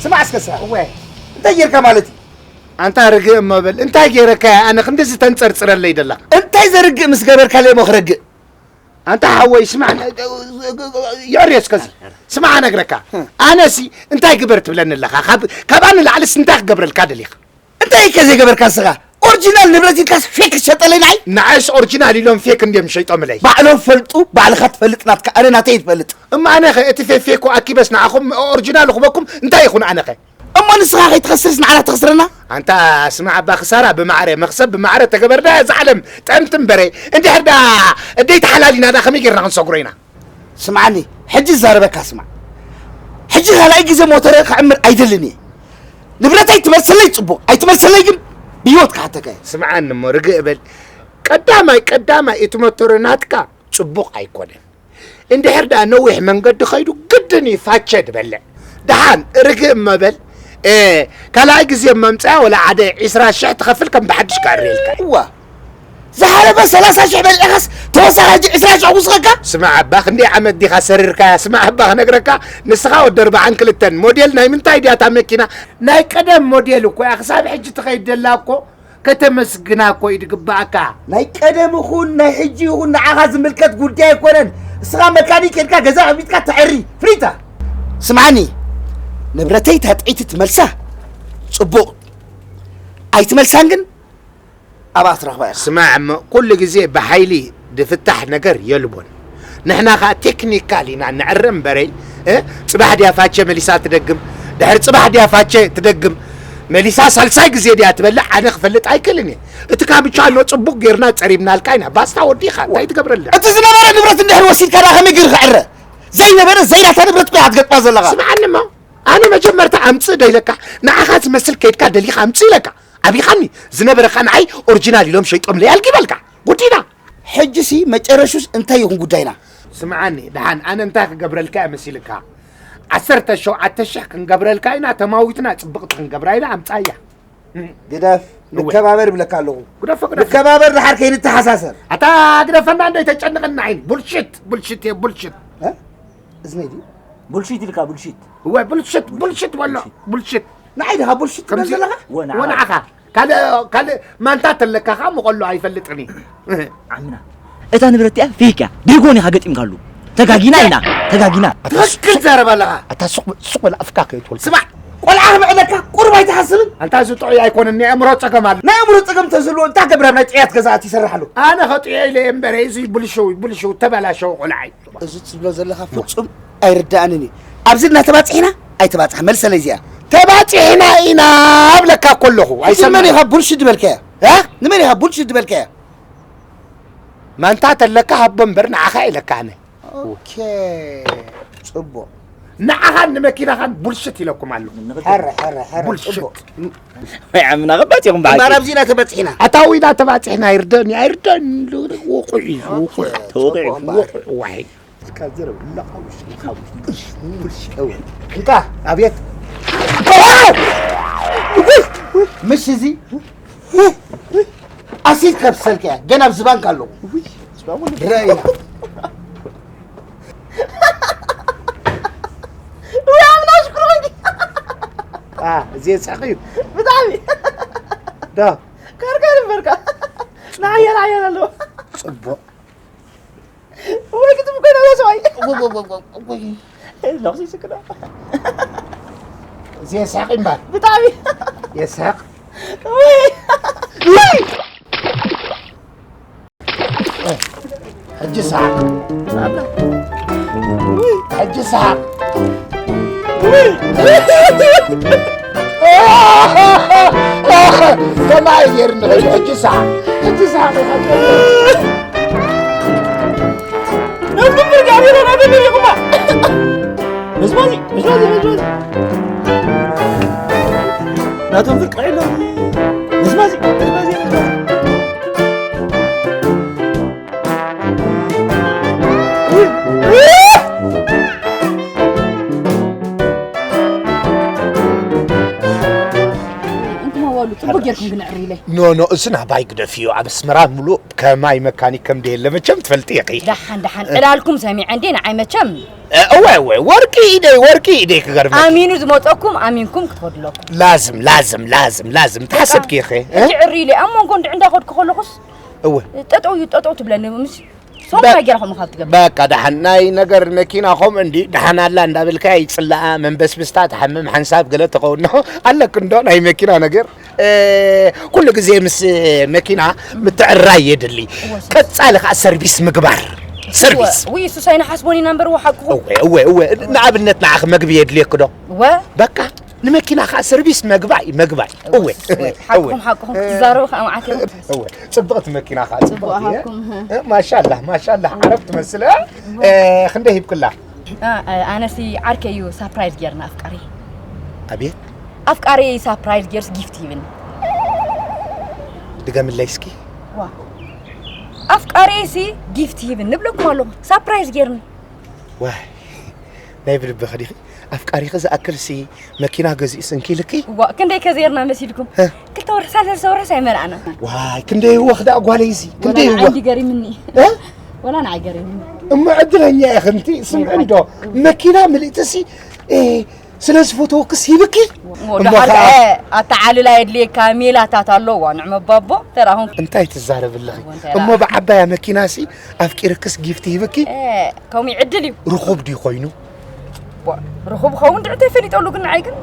ስማዕ እስከ ስማዕ። እወ። እንታይ ጌርካ ማለት እዩ? ኣንታ ርግእ እሞ በል፣ እንታይ ጌረካ እየ ኣነ ክንድዚ ተንጸርጽረለይ ደለኻ? እንታይ ዘርግእ ምስ ገበርካለይ እሞ ክረግእ? ኣንታ ሓወይ ስማዕ፣ ን-፣ የዕርዮ እስከዚ። ስማዕ እነግረካ። ኣነሲ እንታይ ግበር ትብለኒ ኣለኻ? ካብ፣ ካባኣ ንላዕልስ እንታይ ክገብረልካ ደሊኻ? እንታይ ከ ዘይገበርካ ንስኻ? ኦሪጂናል ንብረት ኢልካስ ፌክ ትሸጠለይ ንዓይ? ንዓይስ ኦሪጂናል ኢሎም ፌክ እንድዮም ሸይጦምለይ። ባዕሎም ፈልጡ፣ ባዕልኻ ትፈልጥ ናትካ፣ ኣነ ናተይ ትፈልጥ። እማ ኣነ ኸ እቲ ፌ-፣ ፌክ ኣኪበስ ንዓኹም ኦሪጂናል ክበኩም እንታይ ይኹን ኣነ ኸ? እሞ ንስኻ ከይትኸስርስ ንዓና ተኽስረና? ኣንታ ስማዕ ኣባ ክሳራ ብማዕረ መኽሰብ ብማዕረ ተገበርና እዛ ዓለም ጠምቲ እምበረ። እንድሕር ዳ ደይ ተሓላሊና ዳ ከመይ ጌርና ክንሰግሮ ኢና? ስምዓኒ፣ ሕጂ ዝዛረበካ ስማዕ። ሕጂ ካልኣይ ግዜ ሞተረ ክዕምር ኣይደልን እየ። ንብረተይ ትመልሰለይ ጽቡቕ፣ ኣይትመልሰለይ ግን ብህይወት ክሓተካ እየ። ስምዓኒ እሞ ርግእ በል። ቀዳማይ ቀዳማይ እቲ ሞተረ ናትካ ጽቡቕ ኣይኮነን። እንድሕር ደኣ ነዊሕ መንገዲ ኸይዱ ግድን እዩ ፋቸ ድበልዕ። ደሓን ርግእ እሞ በል። እ፣ ካልኣይ ግዜ መምጽኣ ወላ ሓደ ዒስራ ሽሕ ትኸፍል ከም ብሓድሽ ከዕርየልካ እዩ። እዋ፣ ዝሓለፈ ሰላሳ ሽሕ በሊዕኻስ ተወሳኺ ሕጂ ዒስራ ሽሕ ክውስኸካ? ስማዕ ኣባ፣ ክንደይ ዓመት ዲኻ ሰሪርካያ? ስማዕ ኣባ ክነግረካ፣ ንስኻ ወዲ ኣርባዓን ክልተን ሞዴል ናይ ምንታይ ድያ እታ መኪና? ናይ ቀደም ሞዴል እኮ እያ፣ ክሳብ ሕጂ ትኸይድ ደላ እኮ ከተመስግና እኮ እዩ ድግባኣካ። ናይ ቀደም ይኹን ናይ ሕጂ ይኹን ንዓኻ ዝምልከት ጉዳይ ኣይኮነን። እስኻ መካኒክ ኬድካ ገዛ ከፊትካ ተዐሪ። ፍሪታ! ስምዓኒ፣ ንብረተይ እታ ጥዒቲ ትመልሳ ጽቡቕ፣ ኣይትመልሳን ግን ኣብኣ ትረኽባ ኢኻ። ስማዕ እሞ፣ ኩሉ ግዜ ብሓይሊ ድፍታሕ ነገር የልቦን። ንሕና ኸኣ ቴክኒካል ኢና ንዕረ እምበረይ፣ እ? ጽባሕ ድያ ፋቸ መሊሳ ትደግም፣ ድሕሪ ጽባሕ ድያ ፋቸ ትደግም፣ መሊሳ ሳልሳይ ግዜ ድያ ትበልዕ፣ ኣነ ክፈልጥ ኣይክእልን እየ። እቲ ካምቻኖ ጽቡቕ ጌርና ጸሪብናልካ ኢና። ባስታ ወዲኻ፣ እንታይ ትገብረልና? እቲ ዝነበረ ንብረት እንድሕር ወሲድካ ደኣ ከመይ ገይሩ ክዕረ? ዘይነበረ ዘይናታ ንብረት እኮ ኢኻ ትገጥማ ዘለኻ። ስምዓኒ እሞ፣ ኣነ መጀመርታ ኣምጽእ ዶ ኢለካ፣ ንዓኻ ዝመስል ከይድካ ደሊኻ ኣምጽእ ኢለካ። ኣቢኻኒ፣ ዝነበረኻ ንዓይ ኦሪጂናል ኢሎም ሸይጦምለይ ኣልጊበልካ። ጉዲና። ሕጂሲ መጨረሹስ እንታይ ይኹን ጉዳይና? ስምዓኒ፣ ደሓን ኣነ እንታይ ክገብረልካ እየ መሲልካ? ዓሰርተ ሸውዓተ ሽሕ ክንገብረልካ ኢና፣ ተማዊትና ጽብቕቲ ክንገብራ ኢና፣ ኣምጻያ። ግደፍ፣ እወ። ንከባበር ይብለካ ኣለኹ። ግደፎ፣ ግደፎ። ንከባበር ደሓር ከይንተሓሳሰር። ኣታ ግደፈና፣ እንዶ ኣይተጨንቐና ዓይኒ። ቡልሽት፣ ቡልሽት እየ፣ ቡልሽት። እ? እዝነይ ድዩ? ቡልሽት ኢልካ፣ ቡልሽት። እወ፣ ቡልሽት፣ ቡልሽት በሎ፣ ቡልሽት። ንዓይ ድኻ ቡልሽት ትብል ከምዚ ዘለኻ? ወ፣ ንዓኻ። ወ፣ ንዓኻ። ካልእ፣ ካልእ ማንታ ተለካ ኸዓ ምቐሎ ኣይፈልጥን እየ። ዓምና፣ እታ ንብረት እቲኣ ፌክ እያ። ዲርጎን ኢኻ ገጢምካሉ። ተጋጊና ኢና፣ ተጋጊና። ትኽክል ትዛረብ ኣለኻ። ኣታ ሱቕ፣ ሱቕ በል ኣፍካ ከይትወልካ። ስማዕ፣ ቆልዓ ክምዕደካ ቁሩብ ኣይትሓስብን? ኣንታ እዚ ጥዑይ ኣይኮነን፣ ናይ ኣእምሮ ጸገም ኣሎ። ናይ ኣእምሮ ጸገም ተዝህልዎ እንታይ ገብር ኣብ ናይ ጥዕያት ገዛ ኣትዩ ይሰርሕ ኣሎ? ኣነ ኸጥዕዮ ኢለ እየ እምበር፣ እዚ ብልሽው፣ ብልሽው፣ ተበላሸው ቆልዓ እዩ። እዚ ትብሎ ዘለኻ ፍጹም ኣይርድኣንን እዩ። ኣብዚ እናተባጽሕና ኣይተባጽሕ፣ መልሰለይ እዚኣ። ተባጺሕና ኢና እብለካ እኮ ኣለኹ፣ እዚ ኣይሰማዕን። ንመን ኢኻ ቡልሽት ዝበልካያ? እ? ንመን ኢኻ ቡልሽት ዝበልካያ? ማንታ ተለካ ሃቦ እምበር ንዓኻ ኢለካ ኣነ። ኦኬ፣ ጽቡቕ። ንዓኻን ንመኪናኻን ቡልሽት ኢለኩም ኣለኹ። ሕረ፣ ሕረ፣ ሕረ፣ ቡልሽት። ጽቡቕ። ወይ ዓምና፣ ኸባጥ ኢኹም ብሓቂ። እምበር ኣብዚ ኢና ተበጺሕና። ኣታ ዊና ተባጺሕና፣ ኣይርደኒ፣ ኣይርደኒ፣ ውቑዕ እዩ፣ ውቑዕ። ተወቂዑ። ጽቡቕ እምበር። ውቑዕ፣ ዋይ። እስካ ዘረብ፣ ላቃውሽ፣ ላቃውሽ። ቡልሽት። እወ። እንካ፣ ኣቤት። ምሽ እዚ ኣሲድ ከብሰልካ እያ፣ ገና ኣብዚ ባንክ ኣለዉ። ውይ፣ ስማ፣ ወለ ድረይ። ውይ፣ ኣምና ሽኩር ወንጌ። አ፣ እዚ የስሕቕ እዩ። ብጣዕሚ። ዶ። ከርካር እምበርካ። ንዓየር፣ ዓየር ኣለዎ። ጽቡቕ። ወይ ክትም ኮይና ሰብኣይ። ወይ፣ ወይ፣ ወይ፣ ወይ፣ ወይ። ለቕሲ ይስክዳ። እዚ የስሕቕ እምበር። ብጣዕሚ። የስሕቕ። ወይ። ወይ። ሕጂ ሰሓቕ። ወይ። ሕጂ ሰሓቕ። ወይ። ከማይ ጌርኒ ሕጂ፣ ሕጂ ሰሓቕ። ሕጂ ሰሓቕ። ናትኩም ፍርቂ ኣቢሮ ናተይ ፈሊኹማ። መስማዚ፣ መስማዚ፣ መስማዚ። ናቶም ፍርቂ ዒሎም። መስማዚ፣ መስማዚ፣ መስማዚ። እንትን መዋሉ ጽቡቅ ጌርኩም ግን ዕሪ ኢለይ። ኖ፣ ኖ፣ እዚ ናባይ ግደፍዮ። ኣብ ኣስመራ ምሉእ ከማይ መካኒክ ከም ደየለ መቸም ትፈልጢ ኢኺ። ደሓን፣ ደሓን። ዕላልኩም ሰሚዐ እንዴ ንዓይ መቸም። እ፣ እወ፣ እወ፣ ወርቂ ኢደይ፣ ወርቂ ኢደይ ክገርመኪ። ኣሚኑ ዝመጸኩም ኣሚንኩም ክትኸዱ ኣለኩም። ላዝም፣ ላዝም፣ ላዝም፣ ላዝም። ተሓሰብኪ ኢኺ፣ እ? ሕጂ ዕሪ ኢለይ። ኣብ መንጎ እንድዒ እንዳኸድኩ ከለኹስ እወ። ጠጠው እዩ፣ ጠጠው ትብለኒ። ምስ ሶም በ-፣ እንታይ ገይራ ከምኡ ካብ ትገብር? በቃ ደሓን ናይ ነገር መኪና ከምኡ እንዲ ደሓን ኣላ እንዳበልካ ይጽላኣ መንበስብስታ ትሓምም ሓንሳብ ገለ ተኸውን ኣለክ እንዶ ናይ መኪና ነገር። እ፣ ኩሉ ግዜ ምስ መኪና ምትዕርራይ የድሊ። እወ፣ ሶ- ቀጻሊ ከኣ ሰርቪስ ምግባር። ሰርቪስ። እወ፣ ውይ፣ እሱስ ኣይንሓስቦን ኢና እምበር፣ እወ፣ ሓቅኹም። እወ፣ እወ፣ እወ። ንኣብነት ንዓኽ መግቢ የድልየክ ዶ? እወ። በቃ ንመኪና ከኣ ሰርቪስ መግባይ፣ መግባይ። እወ፣ እወ፣ እወ፣ እወ። ሓቅኹም፣ ሓቅኹም ክትዛረቡ ከኣ መዓት እዮም። እወ፣ ጽብቕቲ መኪና ከኣ፣ ጽብቕቲ እየ። ጽቡቕ ሃብኩም፣ እህ። እ፣ ማሻላህ፣ ማሻላህ፣ ዓረብ ትመስል፣ እ? እ፣ ክንደይ ሂብክላ? እ፣ እ፣ ኣነሲ ዓርከይ እዩ ሳፕራይዝ ጌርና ኣፍቃሪ። ኣቤት? ኣፍቃሪ ሳፕራይዝ ጌርስ ጊፍት ሂብን። ድገምለይ እስኪ። ዋ። ኣፍቃሪሲ ጊፍት ሂብን ንብለኩም ኣለኹ። ሳፕራይዝ ጌርኒ። ዋይ፣ ናይ ብልብኺ ዲኺ? ኣፍቃሪኺ ዝኣክልሲ መኪና ገዚኡስ እንኪልኪ? ዋ፣ ክንደይ ከዘይርና መሲልኩም? እ? ክልተ ወርሒ፣ ሳልሳይ ወርሒ ኣይመልኣና። ዋይ፣ ክንደይ ይወኽ ደኣ ጓለይሲ? ክንደይ ወላ ንዓይ ይወኽ? እንዲ ገሪምኒ። እ? ወላ ንዓይ ገሪምኒ። እሞ ዕድለኛ ኢኺ እንቲ፣ ስምዒ ናይ እንዶ፣ ሓቂ። መኪና ምልእትሲ፣ እ፣ ስለ ዝፈተወክስ ሂብኪ? እሞ እሞ ደሓር ኸዓ ከ ኣተዓልላ የድልየካ፣ ሜላታት ኣለዋ፣ ንዕመባቦ ተራኹም። እንታይ ትዛረቢ ኣለኺ? እሞ እንታይ እሞ ደኣ? ብዓባያ መኪናሲ ኣፍቂርክስ ጊፍት ሂብኪ? እ፣ ከምኡ ዕድል እዩ። ርኹብ ድዩ ኮይኑ? ዋ፣ ርኹብ ኸውን ድዕቶ ይፈሊጠሉ፣ ግን ንዓይ ግን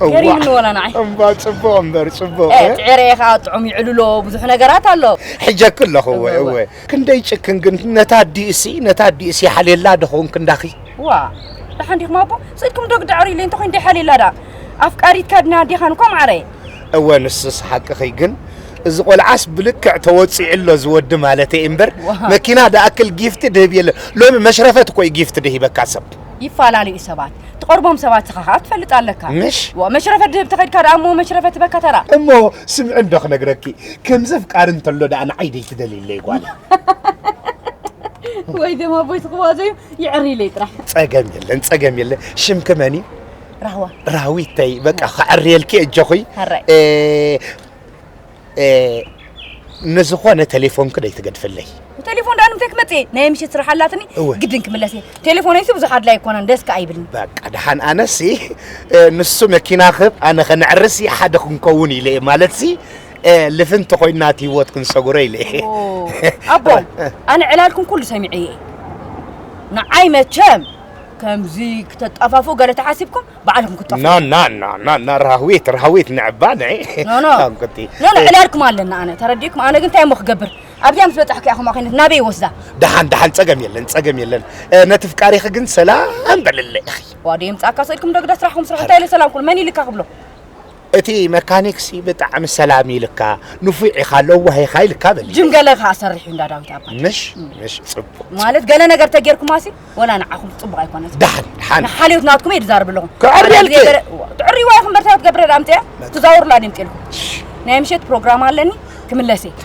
እዋ። ገሪምኒ ወላ ንዓይ። እምባ ጽቡቕ እምበር ጽቡቕ፣ እ፣ እ? ጽዕረ ኸኣ ጥዑም ይዕልሎ፣ ብዙሕ ነገራት ኣሎ። ሕጀክ ኣለኹ፣ እወ፣ እወ፣ እወ። እወ። ክንደይ ጭክን ግን ነታ ኣዲኡሲ፣ ነታ ኣዲኡሲ ሓልየላ ዶ ኸውን ክንዳኺ? ዋ፣ ደሓን ዲኹም ኣቦ? ስእልኩም ዶ ግዳ ዕርዩለይ እንተኾይኑ ደይ ሓልየላ ደኣ? ኣፍቃሪትካ ድና ኣዴኻን እኮ ማዕረየ። እወ፣ ንስስ ሓቅኺ፣ ግን እዚ ቆልዓስ ብልክዕ ተወጺዑ ኣሎ፣ እዚ ወዲ ማለተይ እምበር፣ ዋ። መኪና ደኣክል ጊፍት ድህብ የለ። ሎሚ መሽረፈት እኮ እዩ ጊፍት ድሂበካ ሰብ። ይፈላለዩ ሰባት፣ ትቐርቦም ሰባት ስኻ ኸኣ ትፈልጥ ኣለካ። ምሽ? ዋ፣ መሽረፈት ድህብ ተኸድካ ደኣ እሞ መሽረፈት በካ ተራ። እሞ ስምዒ እንዶ ክነግረኪ፣ ከምዚ ኣፍቃሪ እንተሎ ደኣ ንዓይ ደይትደልይለይ ጓል። ወይ ደማ ቦይ ትኽዋዘዩ ይዕሪ ኢለይ ጥራሕ። ጸገም የለን፣ ጸገም የለን። ሽምኪ መን እዩ? ራህዋ። ራህዊተይ፣ በቃ፣ ከዕርየልኪ እጆኹይ። ሃራይ። እ፣ እ፣ ንዝኾነ ቴሌፎንኪ ደይትገድፍለይ። ቴሌፎን ደኣ ንምንታይ ክመጽእ እየ? ናይ ምሽት ስራሕ ኣላትኒ፣ እወ። ግድን ክምለስ እየ። ቴሌፎነይሲ ብዙሕ ኣድላይ ኣይኮነን፣ ደስ ከኣ ኣይብልን። በቃ፣ ደሓን ኣነሲ፣ እ፣ ንሱ መኪና ክህብ፣ ኣነ ከነዕርሲ ሓደ ክንከውን ኢለ እየ። ማለትሲ፣ እ፣ ልፍንቲ ኮይና እቲ ህይወት ክንሰጉሮ ኢለ እየ። ኦ፣ ኣቦ፣ ኣነ ዕላልኩም ኩሉ ሰሚዐ እየ። ንዓይ መቸም ከምዚ ክተጣፋፍኡ ገለ ተሓሲብኩም ባዕልኩም ክትጠፍኡ። ና፣ ና፣ ና፣ ና፣ ና፣ ራህዊት፣ ራህዊት፣ ንዕባ፣ ንዒ። ኖ፣ ኖ። ታንኩቲ። ኖ፣ ኖ፣ እ። ዕላልኩም ኣለና ኣነ። ተረዲእኩም? ኣነ ግን እንታይ እሞ ክገብር? ኣብዚኣ ምስ በጻሕኩ እያ ከምኣ ኮይነት ናበይ ይወስዳ? ደሓን፣ ደሓን፣ ጸገም የለን፣ ጸገም የለን። እ፣ ነቲ ፍቃሪኺ ግን ሰላም በልለይ። ዋዶ የምጻእካ ስእልኩም ዶ ግዳ ስራሕኩም ስራሕ። እንታይ ኢለ ሰላም ኩሉ? መን ኢልካ ክብሎ? እቲ መካኒክሲ ብጣዕሚ ሰላም ኢልካ፣ ንፉዕ ኢኻ፣ ለዋህ ኢኻ ኢልካ በሊ። ጅም ገለ ከኣ ሰርሕ እዩ እንዳ ዳዊት ኣባይ። ምሽ? እም። ምሽ፣ ጽቡቕ። ማለት ገለ ነገር ተጌርኩማሲ፣ ወላ ንዓኹም ጽቡቕ ኣይኮነን። ደሓን፣ ደሓን። ንሓልዮት ናትኩም እየ ዝዛረብ ኣለኹ። ክዕሪ ሓደ ግዜ ኢልኪ። ገለ-፣ ትዕርይዋ ኢኹም፣ በርታ ክትገብረ ዳ ኣምጽያ፣ ትዛውሩላ ድዩ ኣምጽልኩም? ናይ ምሸት ፕሮግራም ኣለኒ፣ ክምለስ እየ።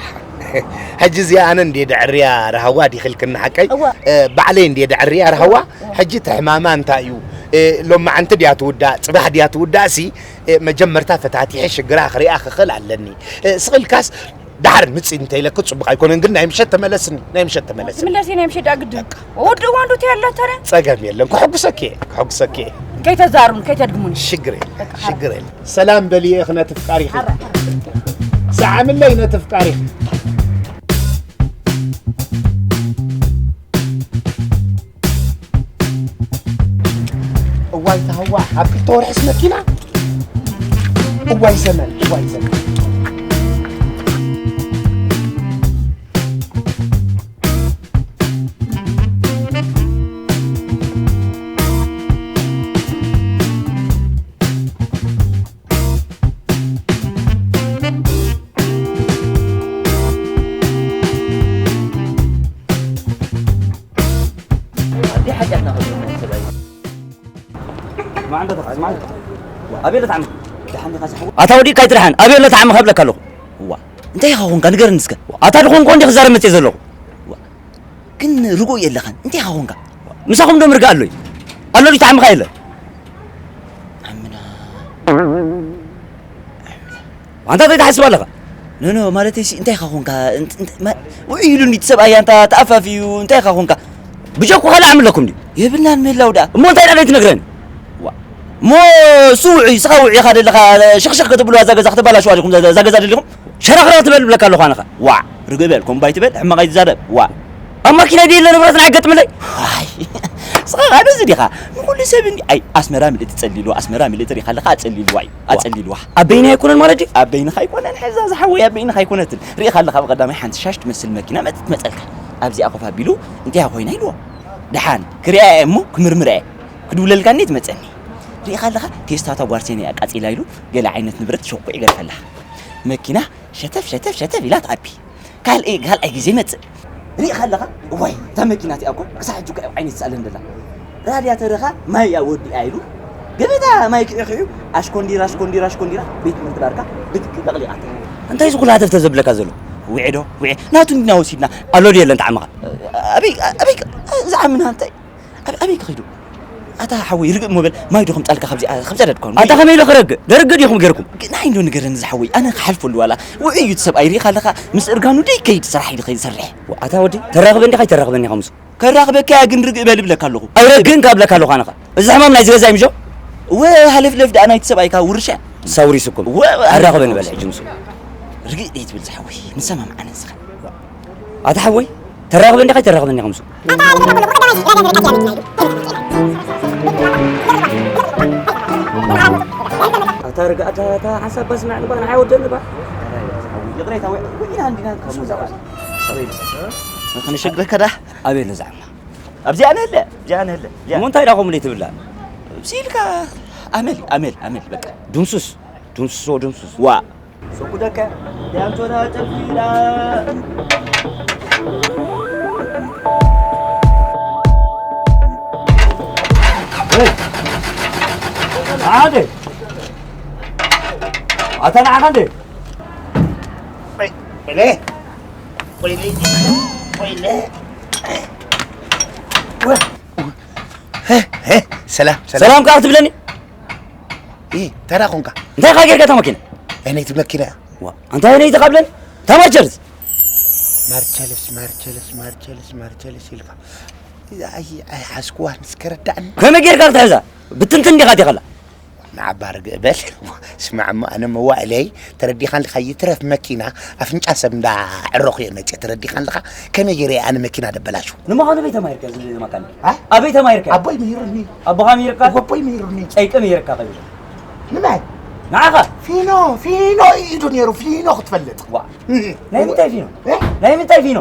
ሕጂ እዚኣ ኣነ እንድየ ደዕርያ ረሃዋ ዲኺ ኢልክኒ ሓቀይ? እወ። እ፣ ባዕለይ እንድየ ደዕርያ ረሃዋ? እወ፣ እወ። ሕጂ እቲ ሕማማ እንታይ እዩ? እ፣ ሎማዓንቲ ድያ ትውዳእ? ጽባሕ ድያ ትውዳእሲ? እ፣ መጀመርታ ፈታቲሐ ሽግራ ክሪኣ ክኽእል ኣለኒ። እ፣ ስቕ ኢልካስ ደሓር ምጺ እንተ ኢለኪ ጽቡቕ ኣይኮነን፣ ግን ናይ ምሸት ተመለስኒ፣ ናይ ምሸት ተመለስኒ። ትምለሲ ናይ ምሸት ደኣ ግድን። በቃ። ወዲ እዋን ዶ ትያለተነ? ጸገም የለን፣ ክሕጉሰኪ እየ፣ ክሕጉሰኪ እየ። ከይተዛሩን ከይተድግሙን። ሽግር የለን፣ በቃ፣ ሽግር የለን። ሰላም በልዮ ኢኺ ነቲ ፍቃሪኺ። ሓራ፣ ሓራ። ሰዓምለይ ነቲ ፍቃሪኺ። እዋይ ተሃዋ፣ ኣብ ክልተ ወርሕስ መኪና? እዋይ ዘመን፣ እዋይ ዘመን። ኣንዲ ሓጢኣትና ከብለና ሰብኣይ። ስማዕ እንዶ ተኻ-፣ ስማዕ እንዶ። ኣበይ ኣሎ ተዓሚ? ደሓን ዲኻ ዝሓወ? ኣታ ወዲእካ ኣይትድሓን፣ ኣበይ ኣሎ ተዓሚ ከብለካ ኣለኹ። ዋ፣ እንታይ ኢኻ ኾንካ? ንገረኒ እስከ። ኣታ ድኾንኮ እንዲኻ ክዛረብ መፅየ ዘለኹ። ዋ፣ ግን ርጉእ የለኻን። እንታይ ኢኻ ኾንካ? ምሳኹም ዶ ምርጋእ ኣሎይ? ኣሎ ድዩ ተዓምኻ የለ? ዓምና። ዓምና። ኣንታ እንታይ ትሓስብ ኣለኻ? ኖ ኖ፣ ማለተይሲ እንታይ ኢኻ ኾንካ? እንት- እንት- ማ- ውዑይ ኢሉ እንዲ እቲ ሰብኣይ ኣንታ ተኣፋፍዩ እንታይ ኢኻ ኾንካ? ብጀኩ ካልእ ዓሚ ኣለኩም ድዩ? የብልናን ምህላው ደኣ። እሞ እንታይ ደኣ ዘይትነግረኒ? ዋ እሞ እሱ ውዑይ፣ ስኻ ውዑይ ኢኻ ደለኻ፣ ሽኽሽኽ ክትብሉ ኣዛ ገዛ ክተባላሽዋ ዲኹም፣ እዛ ገዛ ደሊኹም? ሸራኽራኽ ትበል ብለካ ኣለኹ ኣነኻ። ዋዕ ርግእ በል፣ ኮምባይ ትበል፣ ሕማቕ ኣይትዛረብ። ዋዕ ኣብ ማኪና ድየ ንብረትና ኣይገጥምለይ። ዋይ ስኻ ካደዚ ዲኻ? ንኹሉ ሰብ እንዲ ኣይ ኣስመራ ምልእቲ ጸሊልዋ፣ ኣስመራ ምልእቲ ሪኻ ኣለኻ፣ ኣጸሊልዋ እዩ፣ ኣጸሊልዋ። ኣብ በይነይ ኣይኮነን ማለት ድዩ? ኣብ በይንኻ ኣይኮነን፣ ሕዛ ዝሓወይ ኣብ በይንኻ ኣይኮነትን። ርኢኻ ኣለኻ ብቐዳማይ ሓንቲ ሻሽ ትመስል መኪና መጽእ ትመጸልካ። ኣብዚኣ ኮፍ ኣቢሉ እንታይ ኮይና ኢልዎ። ደሓን ክሪኣ እየ እሞ ክምርምራ እየ። ክድውለልካ እንዴ ትመጸኒ። ርኢኻ ኣለኻ ቴስታታ ጓርሴን እያ ኣቃጺላ ኢሉ ገለ ዓይነት ንብረት ሸኩዕ ይገድፈላ። መኪና ሸተፍ ሸተፍ ሸተፍ ኢላ ትኣቢ። ካልእ ካልኣይ ግዜ መጽእ። ርኢኻ ኣለኻ? እዋይ እታ መኪና እቲኣ እኮ ክሳዕ ሕጂ እኮ ኣብ ዓይነይ ትስኣለን ደላ። ራድያተርኻ ማይ እያ ወዲኣ ኢሉ ገበታ ማይ ክዕኽዩ ኣሽኮንዲራ ኣሽኮንዲራ ኣሽኮንዲራ ቤት ትምህርቲ ዳርካ ብትኪ ለቕሊቓታ። እንታይ እዚ ኩሉ ሃተፍተፍ ዘብለካ ዘሎ? ውዒ ዶ ውዒ ናቱ እንዲና ወሲድና ኣሎ ድየለን ተዓመኻ? ኣበይ ኣበይ ዝዓምና እንታይ ኣበይ ክኺዱ ኣታ ሓወይ ርግእ ሞበል ማይ ዶ ከምጻልካ ካብዚኣ ከምጸደድኳ ኣታ ከመይ ኢሉ ክረግእ ደርግእ ዲኹም ገርኩም? ግናይ እንዶ ንገረኒ ዝሓወይ ኣነ ክሓልፈሉ ዋላ ውዑይ እዩ እቲ ሰብኣይ ርኢኻ ኣለኻ ምስ እርጋኑ ደይ ከይድ ስራሕ ኢሉ ከይሰርሕ ኣታ ወዲ ተራኽበ እንዲኻ ይተራኽበኒ ከምሱ ከራኽበካ እያ ግን ርግእ በል እብለካ ኣለኹ ኣይረግእን ካብ ብለካ ኣለኹ ኣነኻ እዚ ሕማም ናይ ዝገዛ ይምሾ እወ ሃለፍለፍ ደኣ ናይቲ ሰብኣይካ ውርሻ ሳውሪስኩም እወ ኣራኽበኒ በል ሕጂ ምስ ርግእ ደይ ትብል ዝሓወይ ንሰማምዓነ ንስኻ ኣታ ሓወይ ተራኽበ እንዲኻ ይተራኽበኒ ከምሱ ኣታ ርግኣታ እታ ሓሳብ ባስማዕ ንባ ንዓይ ወደኒ ባ ይቕሬታ ወይ ወይ ኢና እንዲና ከምሱ ክንሸግረካ ዳ ኣበይ ኣሎ ዛዕማ ኣብዚኣ ነለ ኣብዚኣ ነለ እሞ እንታይ ዳ ከምኡ ትብላ ሲልካ ኣመል ኣመል ኣመል በቃ ድምሱስ ድምሱስ ድምሱስ ዋ ሰኩደከ ዲያንቶና ጨፊራ ሓደ ኣታ ንዓኻ እንዴ ወይለ ወይለ ወይለ ሰላም ሰላም ሰላም ከዓ ክትብለኒ እንታይ ደኣ ኾንካ እንታይ ኻ ጌርካ እታ መኪና ኣይነይቲ መኪና እያ እንታይ ነይቲ ካብለኒ እታ ማርቸልስ ማርቸልስ ማርቸልስ ማርቸልስ ማርቸልስ ኢልካ ኣይሓዝኩዋን እስከ ረዳእኒ ከመይ ጌርካ ክትሕዛ ብትንትን ዲኻ ዲኸላ ንዓባ ርግእ በል ስማዕ እሞ ኣነ መዋእለይ ተረዲኻን ልካ ይትረፍ መኪና ኣፍንጫ ሰብ እንዳ ዕረኹ እየ መፅእ ተረዲኻን ልካ ከመይ ገይረ ኣነ መኪና ደበላሹ ንምዃኑ ኣበይ ተማሂርካ እዚ መካኒክ ኣበይ ተማሂርካ ኣቦይ ምሂሩኒ ኣቦኻ ምሂርካ ኣቦይ ምሂሩኒ ጨይቂ ምሂርካ ከቢሉ ንመን ንዓኻ ፊኖ ፊኖ ኢዱ ነይሩ ፊኖ ክትፈልጥ ዋ ናይ ምንታይ ፊኖ ናይ ምንታይ ፊኖ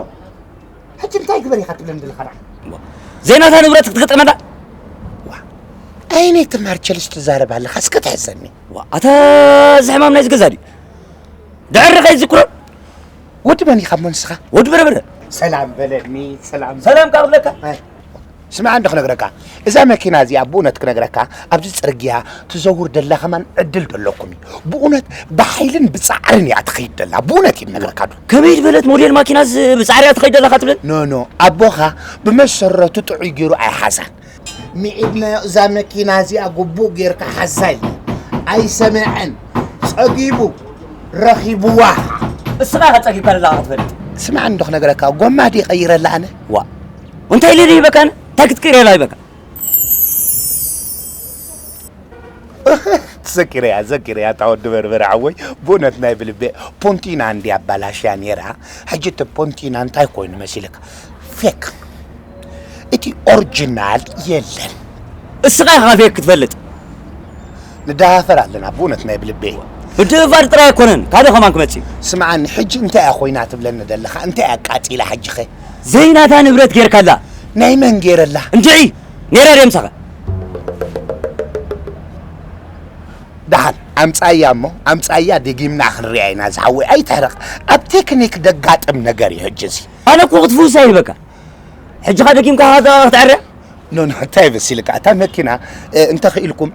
ሕጂ እንታይ ግበር ኢኻ ትብለኒ ዘለኻ ደኣ ዘይናታ ንብረት ክትገጠመላ ኣይነይ ተማርቸልስ ትዛረብ ኣለኻ እስከ ትሕሰኒ ኣታ እዚ ሕማም ናይ ዝገዛ ድዩ ድዕሪ ከይዝክሮ ወዲ መን ኢኻ እሞ ንስኻ ወዲ በረበረ ሰላም በለኒ ሰላም ሰላም ካብ ብለካ ስማዕ እንዶ ክነግረካ እዛ መኪና እዚኣ ብእውነት ክነግረካ ኣብዚ ፅርግያ ትዘውር ደላ ከማን ዕድል ደለኩም እዩ ብእውነት ብሓይልን ብፃዕርን እያ ትኸይድ ደላ ብእውነት እዩ ነግረካ ዶ ከመይ ዝበለት ሞዴል ማኪና ብፃዕሪ እያ ትኸይድ ደላ ትብል ኖ ኖ ኣቦኻ ብመሰረቱ ጥዑይ ገይሩ ኣይሓዛን ሚዒድናዮ እዛ መኪና እዚኣ ግቡእ ጌርካ ሓዛ ኢልና ኣይሰምዐን ጸጊቡ ረኺብዋ እስኻ ኢኻ ጸጊብካ ደለኻ ክትፈልጥ ስማዕ እንዶ ክነግረካ ጎማ ድየ ቀይረላ ኣነ ዋ እንታይ ኢለ ድይበካ ኣነ እንታይ ክትቅይረላ ይበካ ተዘኪረያ ዘኪረያ እታ ወዲ በርበረ ሓወይ ብእውነት ናይ ብልቤ ፖንቲና እንድያ ኣባላሽያ ነይራ ሕጂ እቲ ፖንቲና እንታይ ኮይኑ መሲልካ ፌክ እቲ ኦርጅናል የለን። እስኻ ኢኻ ፌክ ክትፈልጥ። ንደሃፈር ኣለና ብእውነት ናይ ብልበይ። ምድንፋር ጥራይ ኣይኮነን ካልእ ከማን ክመጽእ እዩ። ስምዓኒ ሕጂ እንታይ እያ ኮይና ትብለኒ ደለኻ እንታይ እያ ኣቃጺላ ሕጂ ኸ። ዘይናታ ንብረት ጌርካላ። ናይ መን ጌረላ። እንድዒ ኔራ ድየ ምሳኻ። ደሓን ኣምጻያ እሞ ኣምጻያ ደጊምና ክንሪኣ ኢና ዝሓወይ ኣይትሕረቕ ኣብ ቴክኒክ ደጋጥም ነገር እዩ ሕጂ እዚ። ኣነ እኮ ክትፍውሳ ይህበካ። ሕጂ ኸ ደጊምካ ክትዕርያ? ኖ ኖ እንታይ በሲልካ እታ መኪና እንተኽኢልኩም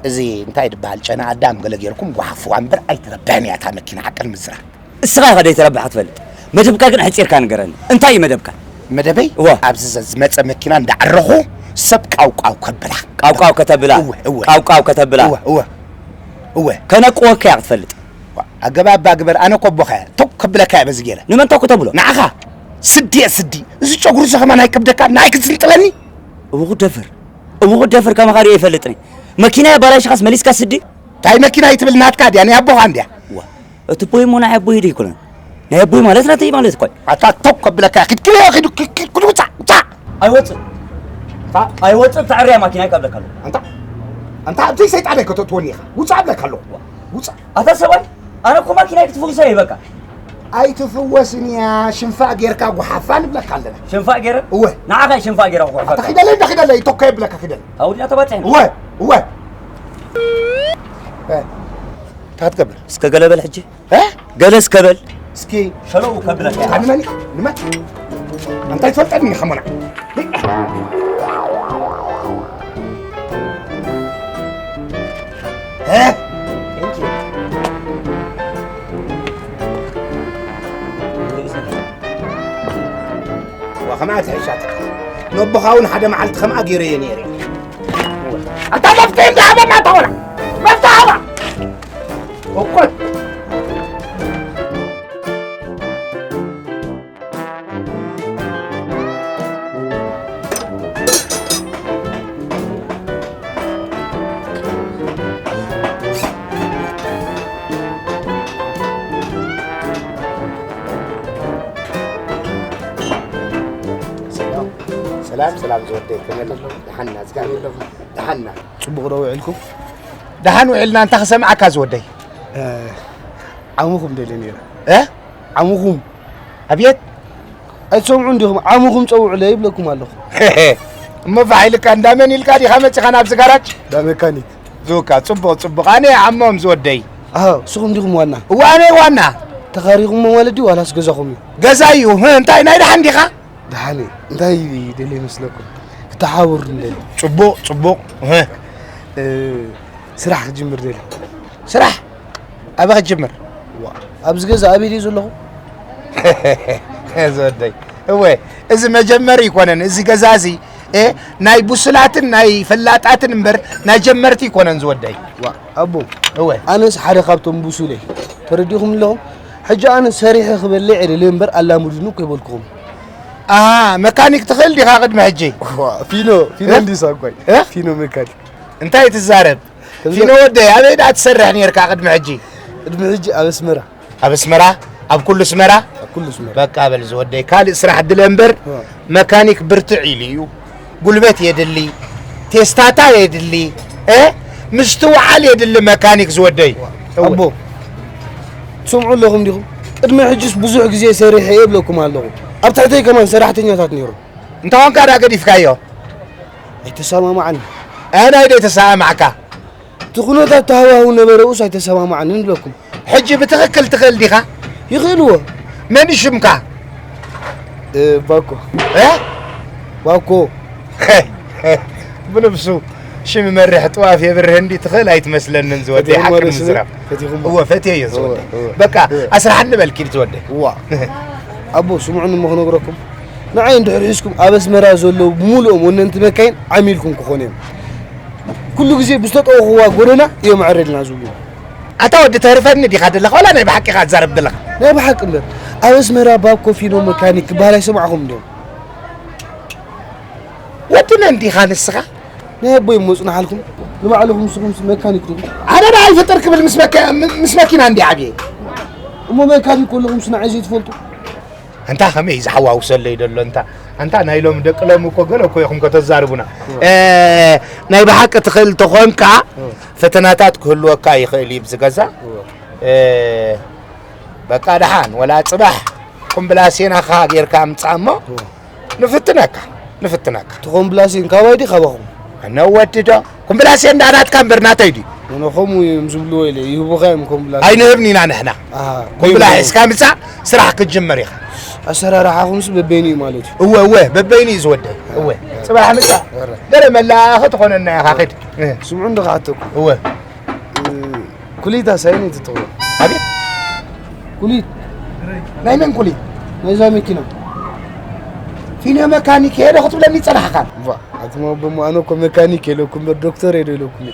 እዚ እንታይ ድበሃል ጨና ኣዳም ገለ ጌርኩም ጓሓፍዋ እምበር ኣይትረብሕን እያ እታ መኪና ሓቂ ንምዝራብ። እስኻ ኢኻ ደይተረብሕ ክትፈልጥ መደብካ ግን ኣሕጺርካ ንገረኒ እንታይ እዩ መደብካ? መደበይ እወ። ኣብዚ ዝመጸ መኪና እንዳዓረኹ ሰብ ቃውቃው ከብላ። ቃውቃው ከተብላ እወ እወ ቃውቃው ከተብላ እወ እወ እወ ከነቅወካ እያ ክትፈልጥ። ኣገባብ ግበር፣ ኣነ እኮ ኣቦኻ እየ። ቶክ ከብለካ እየ በዚ ገይረ። ንመን ቶክ ተብሎ? ንዓኻ። ስዲ እየ ስዲ። እዚ ጨጉሪ እዚ ከማን ኣይከብደካ? ንዓይ ክትዝንጥለኒ? እብኹ ደፍር። እብኹ ደፍር ከማኻ ሪኦ ይፈልጥኒ። መኪና የባላሽኻስ መሊስካ ስዲ? እንታይ መኪና እዩ ትብል? ናትካ ድያ? ናይ ኣቦኻ እንድያ። ዋ፣ እቲ ቦይ እሞ ናይ ኣቦይ ዶ ኣይኮነን? ናይ ኣቦይ ማለት ናተይ ማለት እኮ እዩ። ኣታ ቶክ ከብለካ እየ። ኪድ፣ ኪድ፣ ኪድ፣ ኪድ፣ ኪድ፣ ውጻእ፣ ውጻእ። ኣይወጽእ። ታ-፣ ኣይወጽእ፣ ተዕርያ ማኪና ይቀብለካ ኣለኹ። ኣንታ፣ ኣንታ፣ ኣብቲ ሰይጣን ኣይከተእትወኒ ኢኻ። ውጻእ እብለካ ኣለኹ። ውጻእ። ኣታ ሰብኣይ፣ ኣነ እኮ ማኪናይ ክትፍውሰ እየ በቃ። ኣይትፍወስን እያ፣ ሽንፋእ ጌርካ ጉሓፋ ንብለካ ኣለና። ሽንፋእ ጌረ? እወ። ንዓኻ እየ ሽንፋእ ጌረ ክጉሕፈካ። ኣታ ኪደለይ፣ እንዳ ኪደለይ፣ ቶካ የብለካ ኪደለይ። ኣውድና ተባጺሕና። እወ፣ እወ። እ፣ እንታይ ትገብር? እስከ ገለ በል ሕጂ። እ? ገለ እስከ በል። እስኪ። ሸለው ከብለካ እየ። ኣነ መን? ንመን? ኣንታይ ትፈልጠኒ ከሞና? እ? ዋ፣ ከማኣ ትሕሻ ትካ። ነቦኻ እውን ሓደ መዓልቲ ከምኣ ገይረዮ ነይረ። ኣታ መፍትሒ እንዳ ሃበና ተኾና። መፍትሒ ሃባ። እኮ። ሰላም፣ ሰላም፣ ሰላም ዝወደይ፣ ከመይ ኣለኹ? ደሓን ኢና፣ እግዚኣብሔር የለኹም። ደሓን ኢና። ጽቡቕ ዶ ውዒልኩም? ደሓን ውዒልና፣ እንታይ ክሰምዓካ ዝወደይ? እ፣ ዓሙኹም ደልየ ነይረ። እ? ዓሙኹም። ኣብየት? ኣይትሰምዑን ዲኹም? ዓሙኹም ጸውዑለይ ይብለኩም ኣለኹ። እሞ ፋሕ ኢልካ እንዳ መን ኢልካ ዲኻ መጺኻ ናብዚ ጋራጅ? እንዳ መካኒክ። ዙካ፣ ጽቡቕ፣ ጽቡቕ። ኣነ ዓሞም ዝወደይ። ኣሃ፣ ንስኹም ዲኹም ዋና? እወ፣ ኣነ ዋና። ተኻሪኹሞ ማለት ድዩ ዋላስ ገዛኹም እዩ? ገዛ እዩ። ህ፣ እንታይ ናይ ደሓን ዲኻ? ደሓን እየ። እንታይ ደልየ ይመስለኩም? ክተሓባበሩ ንደሊ። ጽቡቕ፣ ጽቡቕ። ህ። እ፣ ስራሕ ክጅምር ደሊ። ስራሕ? ኣበይ ክጅምር? ዋ፣ ኣብዚ ገዛ ኣበይ ድየ ዘለኹ? ዝወደይ። እወ፣ እዚ መጀመሪ ኣይኮነን። እዚ ገዛ እዚ፣ እ፣ ናይ ብሱላትን ናይ ፈላጣትን እምበር ናይ ጀመርቲ ኣይኮነን ዝወደይ። ዋ፣ ኣቦ፣ እወ። ኣነስ ሓደ ካብቶም ብሱል እየ። ተረዲኹም ኣለኹም? ሕጂ ኣነ ሰሪሐ ክበልዕ እየ ደልየ እምበር ኣላምዱኒ እኮ ይበልኩኹም። ኣሃ፣ መካኒክ ትኽእል ዲኻ ቅድሚ ሕጂ? ዋ፣ ፊኖ፣ ፊኖ እ? እንዲ ሳጓይ። እ? ፊኖ መካኒክ። እንታይ ትዛረብ? ከምዚ ፊኖ ወደይ፣ ኣበይ ደኣ ትሰርሕ ኔርካ ቅድሚ ሕጂ? ቅድሚ ሕጂ ኣብ ኣስመራ። ኣብ ኣስመራ? ኣብ ኩሉ ኣስመራ? ኣብ ኩሉ ኣስመራ። በቃ በል ዝወደይ፣ ካልእ ስራሕ ድለ እምበር፣ ዋ። መካኒክ ብርትዕ ኢሉ እዩ። ጉልበት የድሊ፣ ቴስታታ የድሊ፣ እ? ምስትውዓል የድሊ መካኒክ ዝወደይ። ዋ። እወ። ኣቦ፣ ትሰምዑ ኣለኹም ዲኹም? ቅድሚ ሕጅስ ብዙሕ ግዜ ሰሪሐ እየ እብለኩም ኣለኹ። ኣብ ትሕተይ ከማን ሰራሕተኛታት ነይሮም። እንተ ኾንካ ደኣ ገዲፍካዮ? ኣይተሰማማዕን። ኣናይ ደይ ተሰማማዕካ? እቲ ኩነታት ተሃዋህው ነበረ፣ እሱ ኣይተሰማማዕንን እብለኩም። ሕጂ ብትኽክል ትኽእል ዲኻ? ይኽእልዎ። መን እዩ ሽምካ? እ፣ ባኮ። እ? ባኮ። ብንብሱ ሽም መርሕ ጥዋፍ የብርህ እንዲ ትኽእል ኣይትመስለንን ዝወደይ፣ ፈቲኹም ሓቂ ወደ ስለ-፣ ንምዝራብ። ፈቲኹም እወ፣ ፈትየዮ እወ፣ ዝወደይ። እወ። በቃ፣ እወ። ኣስራሓኒ በል ኪድ ዝወደይ። እዋ። ኣቦ፣ ስምዑኒ እሞ ክነግረኩም። ንዓይ እንድሕር ሒዝኩም ኣብ ኣስመራ ዘለዉ ብምሉኦም ወነንቲ መካይን ዓሚልኩም ክኾኑ እዮም። ኩሉ ግዜ ብዝተጠወኽዋ ጎደና እዮም ኣዕረልና ዝብሉ። ኣታ ወዲ ተርፈኒ ዲኻ ዘለኻ? ዋላ ናይ ብሓቂ ኢኻ ትዛረብ ዘለኻ? ናይ ብሓቂ እምበር። ኣብ ኣስመራ ባብ ኮፊኖ መካኒክ ክበሃል ኣይሰማዕኹም ድዮም? ወዲ መን ዲኻ ንስኻ? ናይ ኣቦይ እሞ ጽናሓልኩም። ንባዕልኹም ንስኹምስ መካኒክ ዲኹም? ኣነ ደኣ ኣይፍጥር ክብል ምስ መካ-፣ ም-፣ ምስ መኪና እንዲ ዓብየ። እሞ መካኒክ ከለኹምስ ንዓይ ዘይትፈልጡ? ኣንታ ከመይ እዩ ዝሓዋውሰለይ ደሎ? ኣንታ፣ ኣንታ ናይ ሎሚ ደቂ ሎሚ እኮ ገለ እኮ ኢኹም ከተዛርቡና። እወ። እ፣ ናይ ብሓቂ ትኽእል ተኾንካ፣ እወ። ፈተናታት ክህልወካ ይኽእል እዩ ብዚ ገዛ። እወ። እ፣ በቃ ደሓን፣ ወላ ጽባሕ ቁምብላሴናኻ ጌርካ ኣምጻእ እሞ፣ እወ። ንፍትነካ፣ ንፍትነካ። እቲ ኮምብላሴን ካባይ ድዩ ካባኹም? ኣነ ወዲ ዶ? ኮምብላሴን ደኣ ናትካ እምበር ናተይ ድዩ? ኣነ ከምኡ እዮም ዝብልዎ ኢለ፣ ይህቡኻ እዮም ኮምብላሴን። ኣይንህብን ኢና ንሕና። ኣሃ፣ ኮምብላ በይኑ። ሒዝካ ምጻእ፣ ስራሕ ክትጅምር ኢኻ። ኣሰራርሓኹምስ በበይኑ እዩ ማለት እዩ? እወ፣ እወ፣ በበይኑ እዩ ዝወደይ። እወ፣ ጽባሕ ምጻእ። እረ። ገለ መላእኺ ትኾነና ኢኻ፣ ኺድ። እ። ስምዑ እንዶ ክሓተኩም። እወ። እ፣ ኩሊታ ሳይን እዩ ትጥቕሙ? ኣቤት? ኩሊት። ናይ መን ኩሊት? ናይዛ መኪና። ፊኖ መካኒክ እየ ዶ ክትብለኒ ጸናሕካ? ባ፣ ኣቱም ኣቦ እሞ ኣነ እኮ መካኒክ እየ ኢለኩም እምበር ዶክተር እየ ዶ ኢለኩም እየ?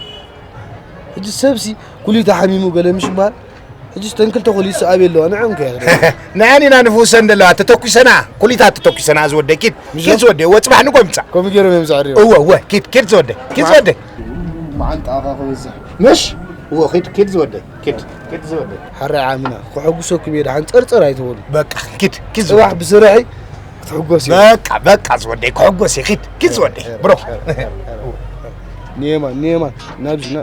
ሕጂ ሰብሲ ኩሊት ሓሚሙ ገለ ምሽ ይበሃል? ሕጅስ ተን ክልተ ኮሊስ ኣበይ ኣለዋ? ንዕም ከ ያኽዳ። ንዐን ኢና ንፍውሰን ዘለዋ። ተተኩሰና፣ ኩሊታት ተተኩሰና ዝወደይ። ኪድ፣ ኪድ ዝወደይ። እወ፣ ጽባሕ ንጎ ምጻእ። ከምኡ ገይሮም እዮም ዛዕሪ። እወ፣ እወ፣ ኪድ፣ ኪድ ዝወደይ። ኪድ ዝወደይ። መዓንጣኻ ክበዝሕ። ምሽ? እወ፣ ኪድ፣ ኪድ ዝወደይ። ኪድ፣ ኪድ ዝወደይ። ሓራይ ዓምና፣ ክሕጉሰኩም እየ፣ ደሓን ጸርጸር ኣይትበሉ። በቃ፣ ኪድ፣ ኪድ ጽባሕ ዝወደይ። ብስራሐይ ክትሕጎስ እየ። በቃ፣ በቃ ዝወደይ፣ ክሕጎስ እየ። ኪድ፣ ኪድ ዝወደይ። ብሮ። ኒየማን፣ ኒየማን፣ ናብዚ፣ ና።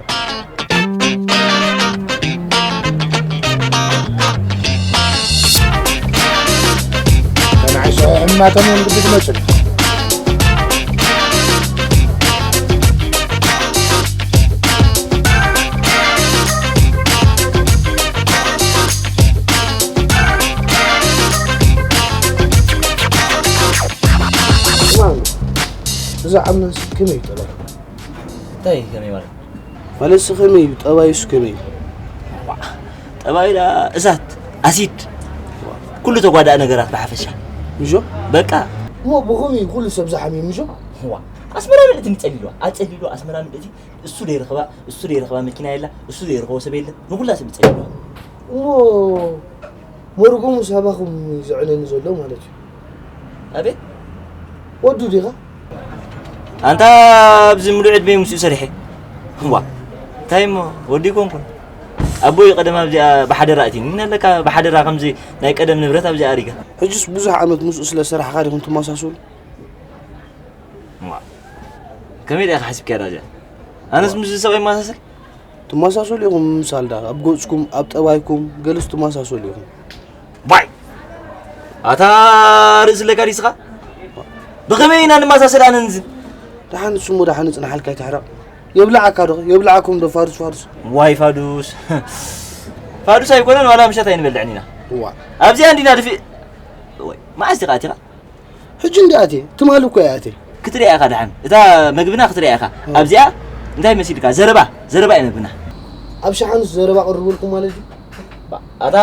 ተናዕሶ ሕማቶም እዮም ግዲ ዝመጹ። እዛ ዓምናስ ከመይ እዩ ጠባይ? እንታይ ከመይ ማለት? ማለትሲ ከመይ እዩ? ጠባዩስ ከመይ እዩ? ጠባዩ ደኣ እሳት፣ ኣሲድ፣ ኩሉ ተጓዳኢ ነገራት ብሓፈሻ። ምሾ? በቃ። እሞ ብኸመይ እዩ ኩሉ ሰብ ዝሓምዩ ምሾ? ዋ፣ ኣስመራ ምልእቲ ንጸሊልዋ፣ ኣጸሊልዋ ኣስመራ ምልእቲ፣ እሱ ዘይረኽባ፣ እሱ ዘይረኽባ መኪና የላ፣ እሱ ዘይረኽቦ ሰብ የለ፣ ንኹላ ሰብ ይጸሊልዋ። እሞ መርጎሙ ሳባኹም እዩ ዝዕነኒ ዘሎ ማለት እዩ። ኣቤት። ወዱ ዲኻ? ኣንታ ኣብዚ ሙሉእ ዕድመይ ምስኡ ሰሪሐ። ዋ፣ እንታይ እሞ ወዲ ይኮንኩን። ኣቦይ ቀደም ኣብዚኣ ብሓደራ እቲኒ። ምን ኣለካ ብሓደራ ከምዚ ናይ ቀደም ንብረት ኣብዚኣ ኣሪጋ። ሕጅስ ብዙሕ ዓመት ምስኡ ስለ ሰራሕኻ ዲኹም ትመሳሰሉ? ዋ፣ ከመይ ዲኻ ሓሲብካያ እዚኣ? ኣነስ ምስዚ ሰብኣይ ይመሳሰል? ትመሳሰሉ ኢኹም፣ ምምሳል ደኣ ኣብ ገጽኩም፣ ኣብ ጠባይኩም፣ ገለስ ትመሳሰሉ ኢኹም። ባይ! ኣታ ርእሲ ለካ ዲስኻ? ብኸመይ ኢና ንመሳሰል ኣነን እዝን? ደሓን እሱ እሞ ደሓን እጽንሓልካ ኣይትሕረቕ። የብልዓካ ዶ? የብልዓኩም ዶ ፋዱስ ፋዱስ? ዋይ ፋዱስ። ፋዱስ ኣይኮነን ዋላ ምሸት ኣይንበልዕን ኢና። እዋ። ኣብዚኣ እንዲና ድፊእ። ወይ፣ መዓስ ዲኻ ኣቲኻ? ሕጂ እንዲ ኣትየ፣ ትማሊ እኮ እየ ኣትየ። ክትሪኣ ኢኻ ደሓን። እታ መግብና ክትሪኣ ኢኻ። እም። ኣብዚኣ እንታይ መሲልካ? ዘረባ፣ ዘረባ እዩ መግብና። ኣብ ሸሓንስ ዘረባ ቅርብልኩም ማለት እዩ? ባ-፣ ኣታ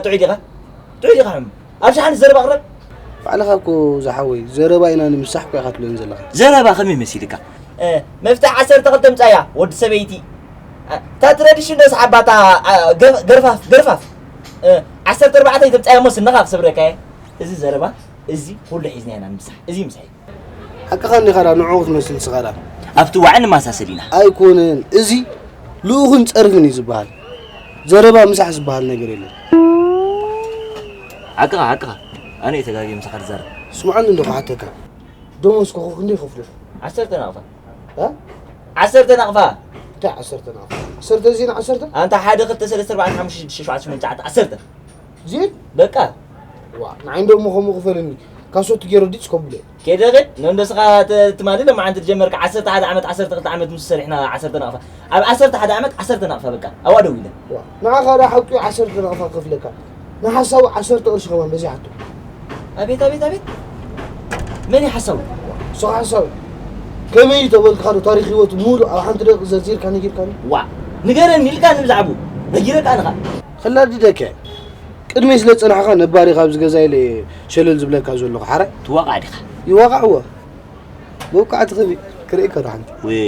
ጥዑይ ዲኻ? ጥዑይ ዲኻ ሕም? ኣብ ሸሓንስ ዘረባ ቅረብ? ባዕልኻ እኮ ዝሓወይ፣ ዘረባ ኢና ንምሳሕ እኮ ኢኻ ትብለኒ ዘለኻ። ዘረባ ከመይ መሲልካ? እ፣ መፍትሕ ዓሰርተ ክልተ ምጻያ፣ ወዲ ሰበይቲ። እ፣ እታ ትረድሽ እንዶ ሰዓባታ፣ እ፣ ገ-፣ ገርፋፍ፣ ገርፋፍ። እ፣ ዓሰርተ ኣርባዕተ ተምጻያ እሞ ስንኻ ክሰብረካ እየ። እዚ ዘረባ እዚ ኩሉ ሒዝና ኢና ንምሳሕ። እዚ ምሳሕ እዩ። ሓቅኻ እንዲኻ ዳ ንዕኡ ክትመስል ንስኻ ዳ። ኣብቲ ዋዕን ንመሳሰል ኢና። ኣይኮነን። እዚ ልኡኽን ጸርፍን እዩ ዝበሃል። ዘረባ ምሳሕ ዝበሃል ነገር የለን። ሓቅኻ፣ ሓቅኻ። ኣነ እየ ተጋግየ ምሳኻ ዝዛረብ። ስምዓኒ እንዶ ክሓተካ። ደሞዝ ከኹ ክንደይ ይኸፍሉ? ዓሰርተ ናቕፋ። እ? ዓሰርተ ናቕፋ። እንታይ ዓሰርተ ናቕፋ? ዓሰርተ እዚ ን ዓሰርተ? ኣንታ ሓደ፣ ክልተ፣ ሰለስተ፣ ኣርባዕተ፣ ሓሙሽተ፣ ሽዱሽተ፣ ሸውዓተ፣ ሸሞንተ፣ ትሽዓተ፣ ዓሰርተ። ዚን? በቃ። ዋ፣ ንዓይ እንዶ እሞ ከምኡ ክፈልኒ። ካሶት ገይረ ዲጽ ከብሎ። ከይደ ኸድ፣ ነንደስኻ ተ-፣ ትማሊ ለማዓንቲ ትጀመርካ ዓሰርተ ሓደ ዓመት፣ ዓሰርተ ክልተ ዓመት ምስ ሰሪሕና ዓሰርተ ናቕፋ። ኣብ ዓሰርተ ሓደ ዓመት ዓሰርተ ናቕፋ በቃ። ኣብኣ ደው ኢለ። ዋ፣ ንዓኻ ደኣ ሓቂ ዓሰርተ ናቕፋ ክኸፍለካ። ንሓሳዊ ዓሰርተ ቅርሺ ከማን በዚሓቶ። ኣቤት፣ ኣቤት፣ ኣቤት። መን እዩ ሓሳዊ? ንስኻ ሓሳዊ። ከመይ እዩ ተበልካ ዶ ታሪኽ ህይወቱ ሙሉእ ኣብ ሓንቲ ደቂቕ ዘርዚርካ ነጊርካኒ? ዋ፣ ንገረኒ ኢልካ ንብዛዕቡ ነጊረካ ኣነ ኸኣ። ከላድደካ እየ። ቅድመይ ስለ ዝጸናሕካ ነባር ኢኻ ኣብዚ ገዛ ኢለ እየ ሸለል ዝብለካ ዘለኹ ሓራይ። ትዋቃዕ ዲኻ? ይዋቃዕ እወ። መውቃዕቲ ክቢ ክርእየካ ዶ ሓንቲ? ወይ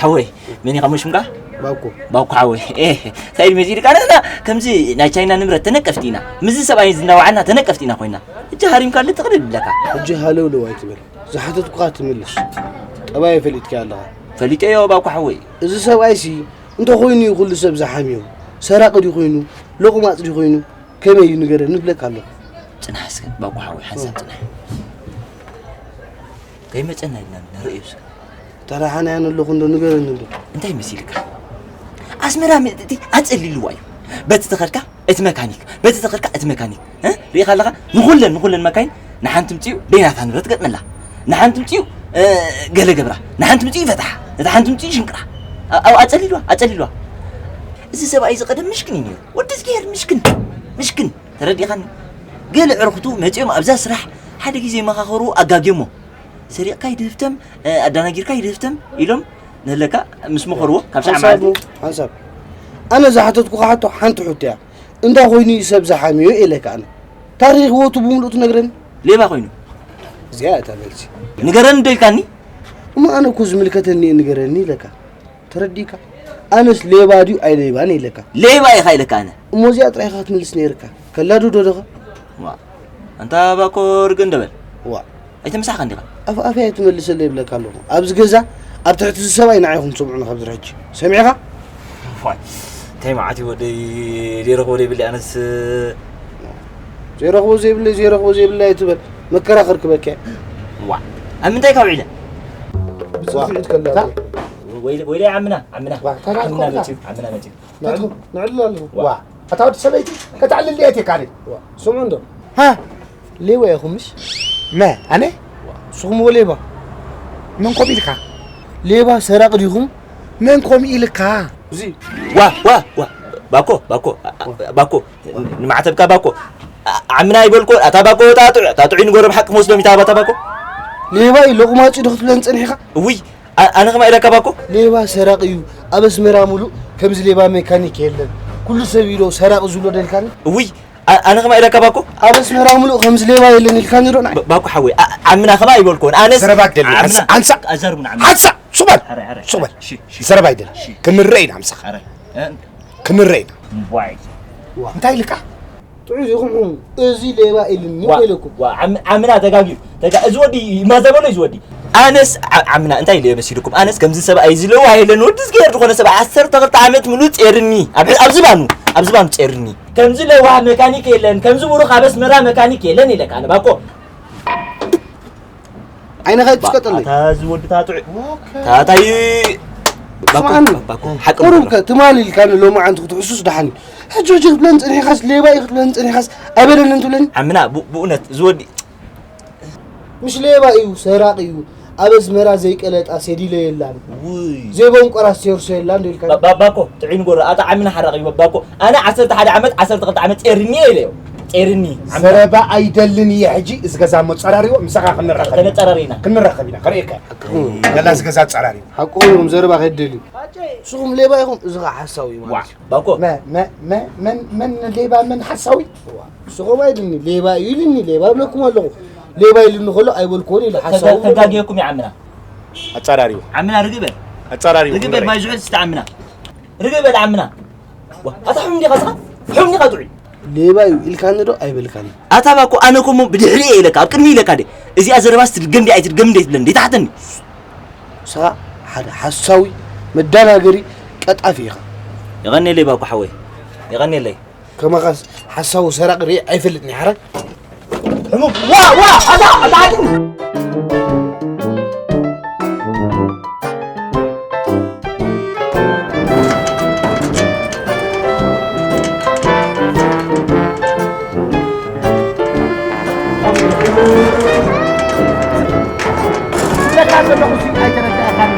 ሓወይ፣ መን ኢኻ ሽምካ? ባኮ። ባኮ ሓወይ። ኤ፣ እንታይ ኢሉ መጺኡ? ቃ ንሕና ከምዚ ናይ ቻይና ንብረት ተነቀፍቲ ኢና። ምስዚ ሰብኣይ እዚ እናወዓልና ተነቀፍቲ ኢና ኮይና። ሕጂ ሃሪምካሉ ትቕልል ኣለካ። ሕጂ ሃለውለው ኣይትበል። ዝሓተትኩኻ ትምልስ። ጠባይ ፈሊጥካዮ ኣለኻ። ፈሊጠዮ ባኮ ሓወይ። እዚ ሰብኣይሲ እንተኾይኑ እዩ ኩሉ ሰብ ዝሓምዮ። ሰራቂ ድዩ ኮይኑ? ሎቑማጽ ድዩ ኮይኑ? ከመይ እዩ ንገረኒ እብለካ ኣለኹ። ጽናሕ እስከ ባኮ ሓወይ፣ ሓንሳብ ጽናሕ። ከይመጸና ኢልና ንርእዮ እስከ። ተራሓናያን ኣለኹ እንዶ ንገረኒ እንዶ። እንታይ መሲልካ? ኣስመራ ምእንቲ ኣጸሊልዋ እዩ። በቲ ተኸድካ እቲ መካኒክ፣ በቲ ተኸድካ እቲ መካኒክ። እ? ርኢኻ ኣለኻ? ንኹለን፣ ንኹለን መካይን ንሓንቲ ምጽኡ ደይናታ ንብረት ገጥመላ። ንሓንቲ ምጽኡ፣ እ፣ ገለ ገብራ። ንሓንቲ ምጽኡ ይፈትሓ። ነታ ሓንቲ ምጽኡ ይሽንቅራ። ኣ-፣ ኣብኣ ኣጸሊልዋ፣ ኣጸሊልዋ። እዚ ሰብኣይ እዚ ቀደም ምሽክን እዩ ነይሩ። ወዲ እዝግሄር ምሽክን፣ ምሽክን። ተረዲእኻኒ? ገለ ዕርኽቱ መጺኦም ኣብዛ ስራሕ ሓደ ግዜ መኻኸሩ ኣጋግዮሞ። ሰሪቕካ ይድህፍተም፣ እ፣ ኣዳናጊርካ ይድህፍተም ኢሎም ነለካ ምስ መኸርዎ ካብ ሰዓት ሓንሳብ መዓልቲ። ሓንሳብ። ኣነ ዝሓተትኩኻ ሕቶ ሓንቲ ሕቶ እያ። እንዳ ኮይኑ እዩ ሰብ ዝሓምዮ ኢለካ ኣነ። ታሪኽ ህይወቱ ብምሉእ ትነግረኒ? ሌባ ኮይኑ። እዚኣ እታ መልሲ። ንገረኒ ዶ ኢልካኒ? እሞ ኣነ እኮ ዝምልከተኒ እዩ ንገረኒ ኢለካ። ተረዲእካ? ኣነስ ሌባ ድዩ ኣይሌባን ኢለካ። ሌባ ኢኻ ኢለካ ኣነ። እሞ እዚኣ ጥራይ ኢኻ ክትምልስ ነይርካ። ከላዱ ዶ ደኻ? ዋ፣ ኣንታ ባኮ ርግ እንደበል። ዋ፣ ኣይተመሳሕካ እንዲኻ። ኣፍ ኣፍ ኣይትመልሰለይ ይብለካ ኣለኹ። ኣብዚ ገዛ ኣብ ትሕቲ እዚ ሰብኣይ ንዓይኹም ትሰምዑኒ ካብዚ ሕጂ። ሰሚዕኻ? ዋይ፣ እንታይ መዓት እዩ ወደይ፣ ዘይረኽቦ ዘይብለይ ኣነስ። ዘይረኽቦ ዘይብለይ፣ ዘይረኽቦ ዘይብለይ ኣይትበል። መከራ ከርክበካ እየ። ዋ፣ ኣብ ምንታይ ካብ ዒለ? ብጽፍዒት ከላ። ወይለ-፣ ወይለይ ዓምና፣ ዓምና። ዋ፣ ተራ ዓምና ኮንካ። መጺኡ፣ ዓምና መጺኡ። ንዕል-፣ ንዕልል ኣለኹ። ዋ። ዋ፣ ኣታ ወዲ ሰበይቲ፣ ከተዕልል ድየ እትየካ ኣነ? ዋ፣ ስምዑ እንዶ። ሃ? ሌባ ኢኹም ምሽ? መ፣ ኣነ? ስኹም እዎ ሌባ። መን ኮም ኢልካ? ሌባ ሰራቂ ዲኹም? መን ኮም ኢልካ? እዚ ዋ፣ ዋ፣ ዋ፣ ባኮ፣ ባኮ፣ ኣ-፣ ኣ-፣ ባኮ፣ ንማዕተብካ ባኮ። ኣ-፣ ዓምና ይበልኮ፣ ኣታ ባኮ፣ ጣጥዑ፣ ጣጥዑ ንጎረብ ሓቂ ክወስዶም ይታባ፣ ኣታ ባኮ። ሌባ እዩ፣ ሎቕማጺ ዶ ክትብለን ጸኒሕኻ? እውይ፣ ኣ-፣ ኣነ ኸማ ኢለካ ባኮ? ሌባ ሰራቂ እዩ፣ ኣብ ኣስመራ ሙሉእ ከምዚ ሌባ ሜካኒክ የለን። ኩሉ ሰብ እዩ ዶ ሰራቂ ዝብሎ ደልካኒ? እውይ፣ ኣ-፣ ኣነ ኸማ ኢለካ ባኮ? ኣብ ኣስመራ ሙሉእ ከምዚ ሌባ የለን ኢልካኒ ዶ ንዓይ? ባ-፣ ባኮ ሓወይ፣ ኣ-፣ ዓምና ኸማ ኣይበልኮን። ኣነስ ዘረባ ግደል፣ ዓምና። ሓንሳእ፣ ሓንሳእ። ኣዛርቡን ዓምና። ሓንሳእ፣ ሱቕ በል። ሓራይ፣ ሓራይ። ሱቕ በል። ሺ፣ ሺ፣ ሺ። ዘረባ ኣይደልን። ሺ። ክንረእ ኢና ምሳኻ። ሓራይ። እ? ክንረእ ኢና። ዋይ። እንታይ ኢልካ? ጥዑይ ዲኹም? እዚ ሌባ ኢልኒ ዋ፣ ኢለኩም። ዋ፣ ዓም-፣ ዓምና ተጋግዩ። ተጋ-፣ እዚ ወዲ ይማዘበሎ እዩ እዚ ወዲ። ኣነስ ዓ-፣ ዓምና እንታይ ኢለ መሲልኩም? ኣነስ ከምዚ ሰብኣይ እዚ ለዋህ የለን፣ ወዲ ዝገር ዝኾነ ሰብኣይ ዓሰርተ ክልተ ዓመት ሙሉእ ጼርኒ። ኣብ ሕ-፣ ኣብ ዝባኑ፣ ኣብ ዝባኑ ጼርኒ። ከምዚ ለዋህ መካኒክ የለን፣ ከምዚ ብሩኽ ኣብ ኣስመራ መካኒክ የለን ኢለካ ኣነ ባኮ። ዓይንኻ ይትስቀጠለይ። ኣታ እዚ ወዲ ታጥዑ። ኦኬ። ታታይ ባኮ፣ ስምዓኒ። ባኮ፣ ሓቂ ቁሩብ ንብሎ። ከ ትማሊ ኢልካኒ ሎማዓንቲ ክትሕሱስ ደሓን እዩ። ሕጂ ሕጂ ክትብለኒ ጸኒሕካስ፣ ሌባ እዩ ክትብለኒ ጸኒሕካስ፣ ኣይበለንን ትብለኒ? ዓምና፣ ብ-፣ ብእውነት እዚ ወዲ ምሽ ሌባ እዩ፣ ሰራቂ እዩ። ኣብ ኣስመራ ዘይቀለጣ ሴዲለ የላን። ውይ። ዘይቦንቆራ ሴርሶ የላን ዶ ኢልካ? ባ-፣ ባ-፣ ባኮ፣ ጥዑይ ንጎሮ፣ ኣታ ዓምና ሓራቂ እዩ፣ ባኮ። ኣነ ዓሰርተ ሓደ ዓመት፣ ዓሰርተ ክልተ ዓመት ጼርኒ እየ ኢለዮ። ጼርኒ። ዓምና። ዘረባ ኣይደልን እየ ሕጂ፣ እዚ ገዛ መጸራሪዎ፣ ምሳኻ ክንራኸብ ኢና። ከነጸራሪ ኢና። ክንራኸብ ኢና፣ ከርእየካ። ሓቅኹም። ገላ እዚ ገዛ ጸራሪዎ። ሓቅኹም እዮም፣ ዘረባ ከይደልዩ። ንስኹም ሌባ ኢኹም፣ እዚ ኸዓ ሓሳዊ እዩ ዋ፣ ማለት እዩ። ባኮ። መ-፣ መ-፣ መ-፣ መን፣ መን ሌባ፣ መን ሓሳዊ? ንስኹም ኣይልኒ፣ ሌባ እዩ ኢልኒ፣ ሌባ እብለኩም ኣለኹ። ሌባ ኢልኒ ከሎ ኣይበልኩዎን ኢለ፣ ሓሳዊ ተጋ-፣ እብለኩም። ተጋግየኩም እዩ ዓምና። ኣጻራሪዎ። ዓምና ርግበል። ኣጻራሪዎ ርግበል ክንደይ? ማይ ዝሑል ስተ ዓምና። ርግበል ዓምና። ዋ፣ ኣታ ሕሙም ዲኻ ስኻ? ሕሙም ዲኻ ጥዑይ? ሌባ እዩ ኢልካኒ ዶ ኣይበልካኒ? ኣታ ባኮ ኣነ ኮሞ ብድሕሪ እየ ኢለካ፣ ኣብ ቅድሚ ኢለካ ደ። እዚኣ ዘረባስ ትድገም ዲ ኣይትድገም ዲ ኣይትብለኒ፣ ደ ይትሓተኒ። ንስኻ ሓደ ሓሳዊ፣ መዳናገሪ፣ ቀጣፊ ኢኻ። የቐንየለይ ባኮ ሓወይ። የቐንየለይ። ከማኻስ ሓሳዊ ሰራቂ ርኢ ኣይፈልጥን እየ፣ ሓራይ። ሕሙም። ዋ፣ ዋ፣ ኣታ፣ ኣታ፣ ኣታ። ዝብለካ ዘለኹ ሲ ኣይተረዳእካን።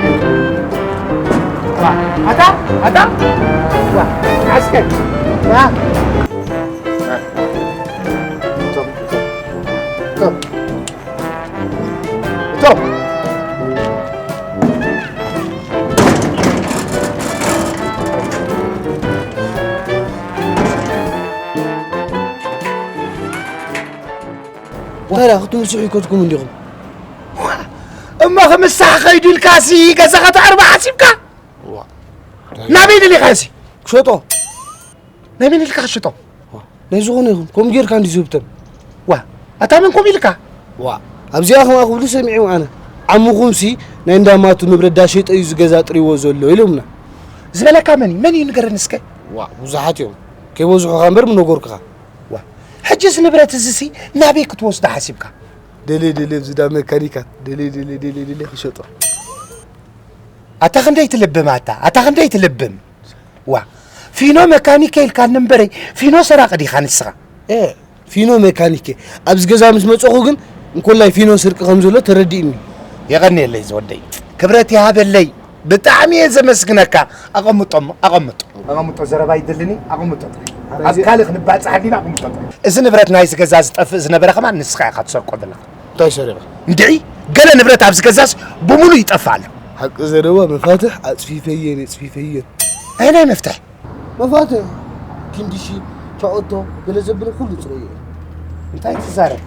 ዋ፣ ኣታ፣ ኣታ፣ ዋ፣ ዓስከር፣ ዋ። እቶም፣ እቶም፣ እቶም፣ እቶም። እንታይ ደኣ ክትምስሑ ይከድኩም እንዲኹም? እሞ ክምሳሕ ኸይዱ ኢልካሲ ገዛኻ ተዕርባ ሓሲብካ? ዋ። ናበይ ደሊኻሲ? ክሸጦ። ናይ መን ኢልካ ክሽጦ? ዋ። ናይ ዝኾነ ይኹን፣ ከምኡ ጌርካ እንድዩ ዝህብተም። ዋ፣ ኣታ መን ከምኡ ኢልካ? ዋ፣ ኣብዚኣ ከምኣ ክብሉ ሰሚዐ ኣነ። ዓሙኹምሲ ናይ እንዳማቱ ንብረት ዳሸጠ እዩ እዚ ገዛ ጥሪዎ ዘሎ ኢሎምና። ዝበለካ መን እዩ? መን እዩ ንገረኒ እስከ? ዋ፣ ብዙሓት እዮም። ከይበዝሑኻ እምበር ምነገርኩኻ። ዋ፣ ሕጂስ ንብረት እዚሲ ናበይ ክትወስዶ ሓሲብካ? ደልየ ደልየ ኣብዚ ዳ መካኒካት፣ ደልየ ደልየ ደልየ ደልየ ክሸጦ። ኣታ ክንደይ ትልብም ኣታ፣ ኣታ ክንደይ ትልብም። ዋ፣ ፊኖ መካኒከ ኢልካኒ እምበረይ፣ ፊኖ ሰራቂ ዲኻ ንስኻ? ኤ፣ ፊኖ መካኒከ። ኣብዚ ገዛ ምስ መጸኹ ግን እንኮላይ ፊኖ ስርቂ ከም ዘሎ ተረዲእኒ። የቐንየለይ ዝወደይ። ክብረት ይሃበለይ። ብጣዕሚ እየ ዘመስግነካ። ኣቐምጦ እሞ፣ ኣቐምጦ። ኣቐምጦ፣ ዘረባ ይደልኒ፣ ኣቐምጦ። ኣብ ካልእ ክንባጻሕ ኣዲና፣ ኣቐምጦ። እዚ ንብረት ናይዚ ገዛ ዝጠፍእ ዝነበረ ከማን ንስኻ ኢኻ ትሰርቆ ዘለኻ። እንታይ ሰሪቐ? እንድዒ፣ ገለ ንብረት ኣብዚ ገዛስ ብምሉእ ይጠፍእ ኣሎ። ሓቂ ዘረባ መፋትሕ ኣጽፊፈየን፣ ኣጽፊፈየን። ኣየናይ መፍትሕ? መፋትሕ፣ ክንድሺ፣ ቻኦቶ፣ ገለ ዘብል ኩሉ ጽረዮ። እንታይ ትዛረብ?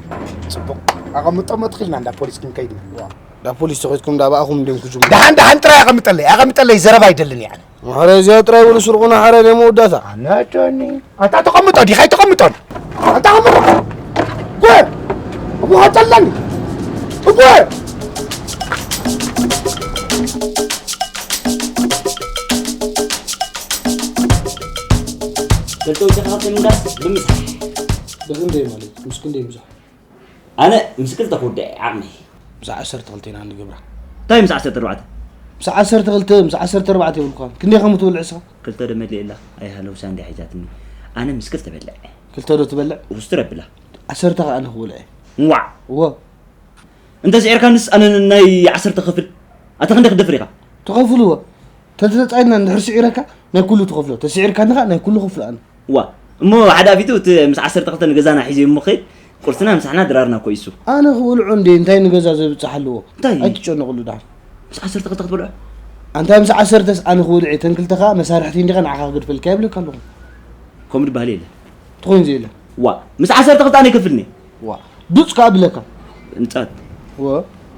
ጽቡቕ። ኣቐምጦ እሞ ትኽኢልና እንዳ ፖሊስ ክንከይድ ኢና። ዋ፣ እንዳ ፖሊስ ተኸድኩም እንዳ ብኣኹም እንድዮም ክጅምሩ። ደሓን፣ ደሓን ጥራይ ኣቐምጠለይ፣ ኣቐምጠለይ፣ ዘረባ ኣይደልን እየ ኣነ። ማሕረ እዚኣ ጥራይ ብሉ ስርቑና ሓረ ናይ መወዳእታ። ኣናቶኒ። ኣታ ተቐምጦ ዲኻ ኣይተቐምጦን? ኣታ ተቐምጦ። እወ። እወ፣ ኣጸላኒ። እወ። ክልተ ወዲ ተኸፍተ ምንዳስ ብምሳሕ። ብኽንደይ ማለት? ምስ ክንደይ ምሳሕ? ኣነ ምስ ክልተ ክውድእ እየ ዓቕመይ። ምስ ዓሰርተ ክልተ ኢና ንገብራ። እንታይ ምስ ዓሰርተ ኣርባዕተ? ምስ ዓሰርተ ክልተ፣ ምስ ዓሰርተ ኣርባዕተ ይብልኳ። ክንደይ ከም ትበልዕ እስኻ? ክልተ ዶ መሊእ ኣላ? ኣይሃለውሳ እንድያ ሒዛትኒ። ኣነ ምስ ክልተ በልዕ። ክልተ ዶ ትበልዕ? ውስትር ኣብላ። ዓሰርተ ከኣ ኣነ ክበልዕ እየ። ዋዕ! እወ። እንተ ስዒርካንስ ኣነ ናይ ዓሰርተ ክፍል። ኣታ ክንደይ ክትደፍር ኢኻ? ትኸፍልዎ። ተተጻይና እንድሕር ስዒረካ ናይ ኩሉ ትኸፍሎ። ተስዒርካኒ ከኣ ናይ ኩሉ ክፍሎ ኣነ። ዋ፣ እሞ ሓደ ኣፊቱ እቲ ምስ ዓሰርተ ክልተ ንገዛና ሒዘ እሞ ኸይድ፣ ቁርስና ምሳሕና ድራርና እኮ እዩ እሱ። ኣነ ክበልዖ እንዴ፣ እንታይ ንገዛ ዘብጽሕ ኣለዎ? እንታይ? ኣይትጨነቕሉ ደሓን። ምስ ዓሰርተ ክልተ ክትበልዖ? ኣንታ ምስ ዓሰርተስ ኣነ ክበልዕ እየ፣ ተን ክልተ ከኣ መሳርሕቲ እንዲኻ ንዓኻ ክገድፈልካ ይብለካ ኣለኹ። ከምኡ ድበሃል የለ። ትኾይን ዘየለ። ዋ፣ ምስ ዓሰርተ ክልተ ኣነ ይከፍልኒ። ዋ፣ ዱጽ ከኣ ብለካ። ንጻት። ወ?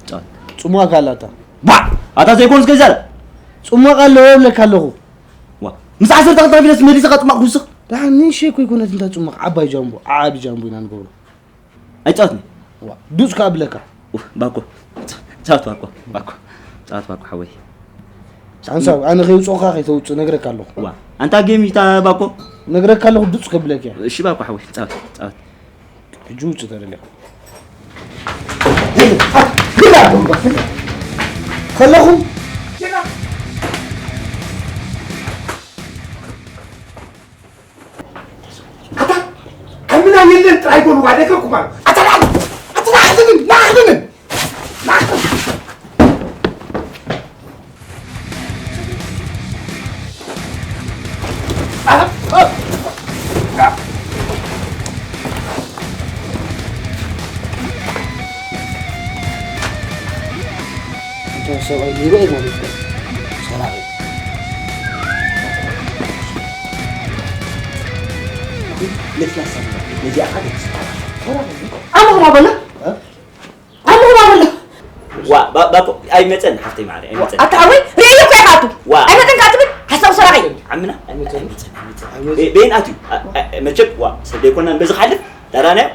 ጻት። ጽሟ ካላታ። ዋ፣ ኣታ ዘይኮንስ ገዛለ። ጽሟ ኣለዎ ይብለካ ኣለኹ። ዋ፣ ምስ ዓሰርተ ክልተ ከፊለስ መሊሰ ከጽማቕ ክውስኽ? ደሓን ንእሽተይ እኮ ኣይኮነትን እታ ጽማቕ፣ ዓባይ ጃምቦ፣ ዓቢ ጃምቦ ኢና ንገብሮ። ኣይጻወትኒ። ዋ፣ ዱጽ ከኣ ብለካ። ኡፍ፣ ባኮ። ጻወት ባኮ፣ ባኮ። ጻወት ባኮ ሓወይ። ሓንሳብ፣ ኣነ ከይውጽኦኻ ከይተውጽእ ነግረካ ኣለኹ። ዋ፣ ኣንታ ጌም እታ ባኮ። ነግረካ ኣለኹ፣ ዱጽ ከብለካ እያ። እሺ ባኮ ሓወይ፣ ጻወት፣ ጻወት። ሕጂ ውጽእ ተደሊኻ። ከለኹም ኣታ ከምና የለን ጥራይ ጎልዋ ደገኩም ኣሎ። ኣታ ላዕሊ፣ ኣታ ላዕሊ፣ ላዕሊ፣ ላዕሊ። እቶም ሰብኣይ ሌባ እዩ ማለት እዩ። ሰራቂ። ለስላሳ ነዚኣ ሓደ ሰራቂ። ኣመኹም ኣበሎ? እ? ኣመኹም ኣበሎ? ዋ፣ ባ-፣ ባኮ፣ ኣይመጸን ሓፍተይ ማዕረ፣ ኣይመጸን። ኣታ ሓወይ፣ ርእዮ እኮ ኢኻ ኣቱ። ዋ። ኣይመጸን ከኣ ትብል፣ ሓሳዊ ሰራቂ። ዓምና፣ ኣይመጸን፣ ኣይመጸን፣ ኣይመጸን። ኣይመጸን። በ-፣ በይን ኣትዩ። ኣ-፣ ኣ-፣ መቸም፣ ዋ፣ ሰብ ዘይኮናን በዚ ክሓልፍ፣ ዳራናዮ።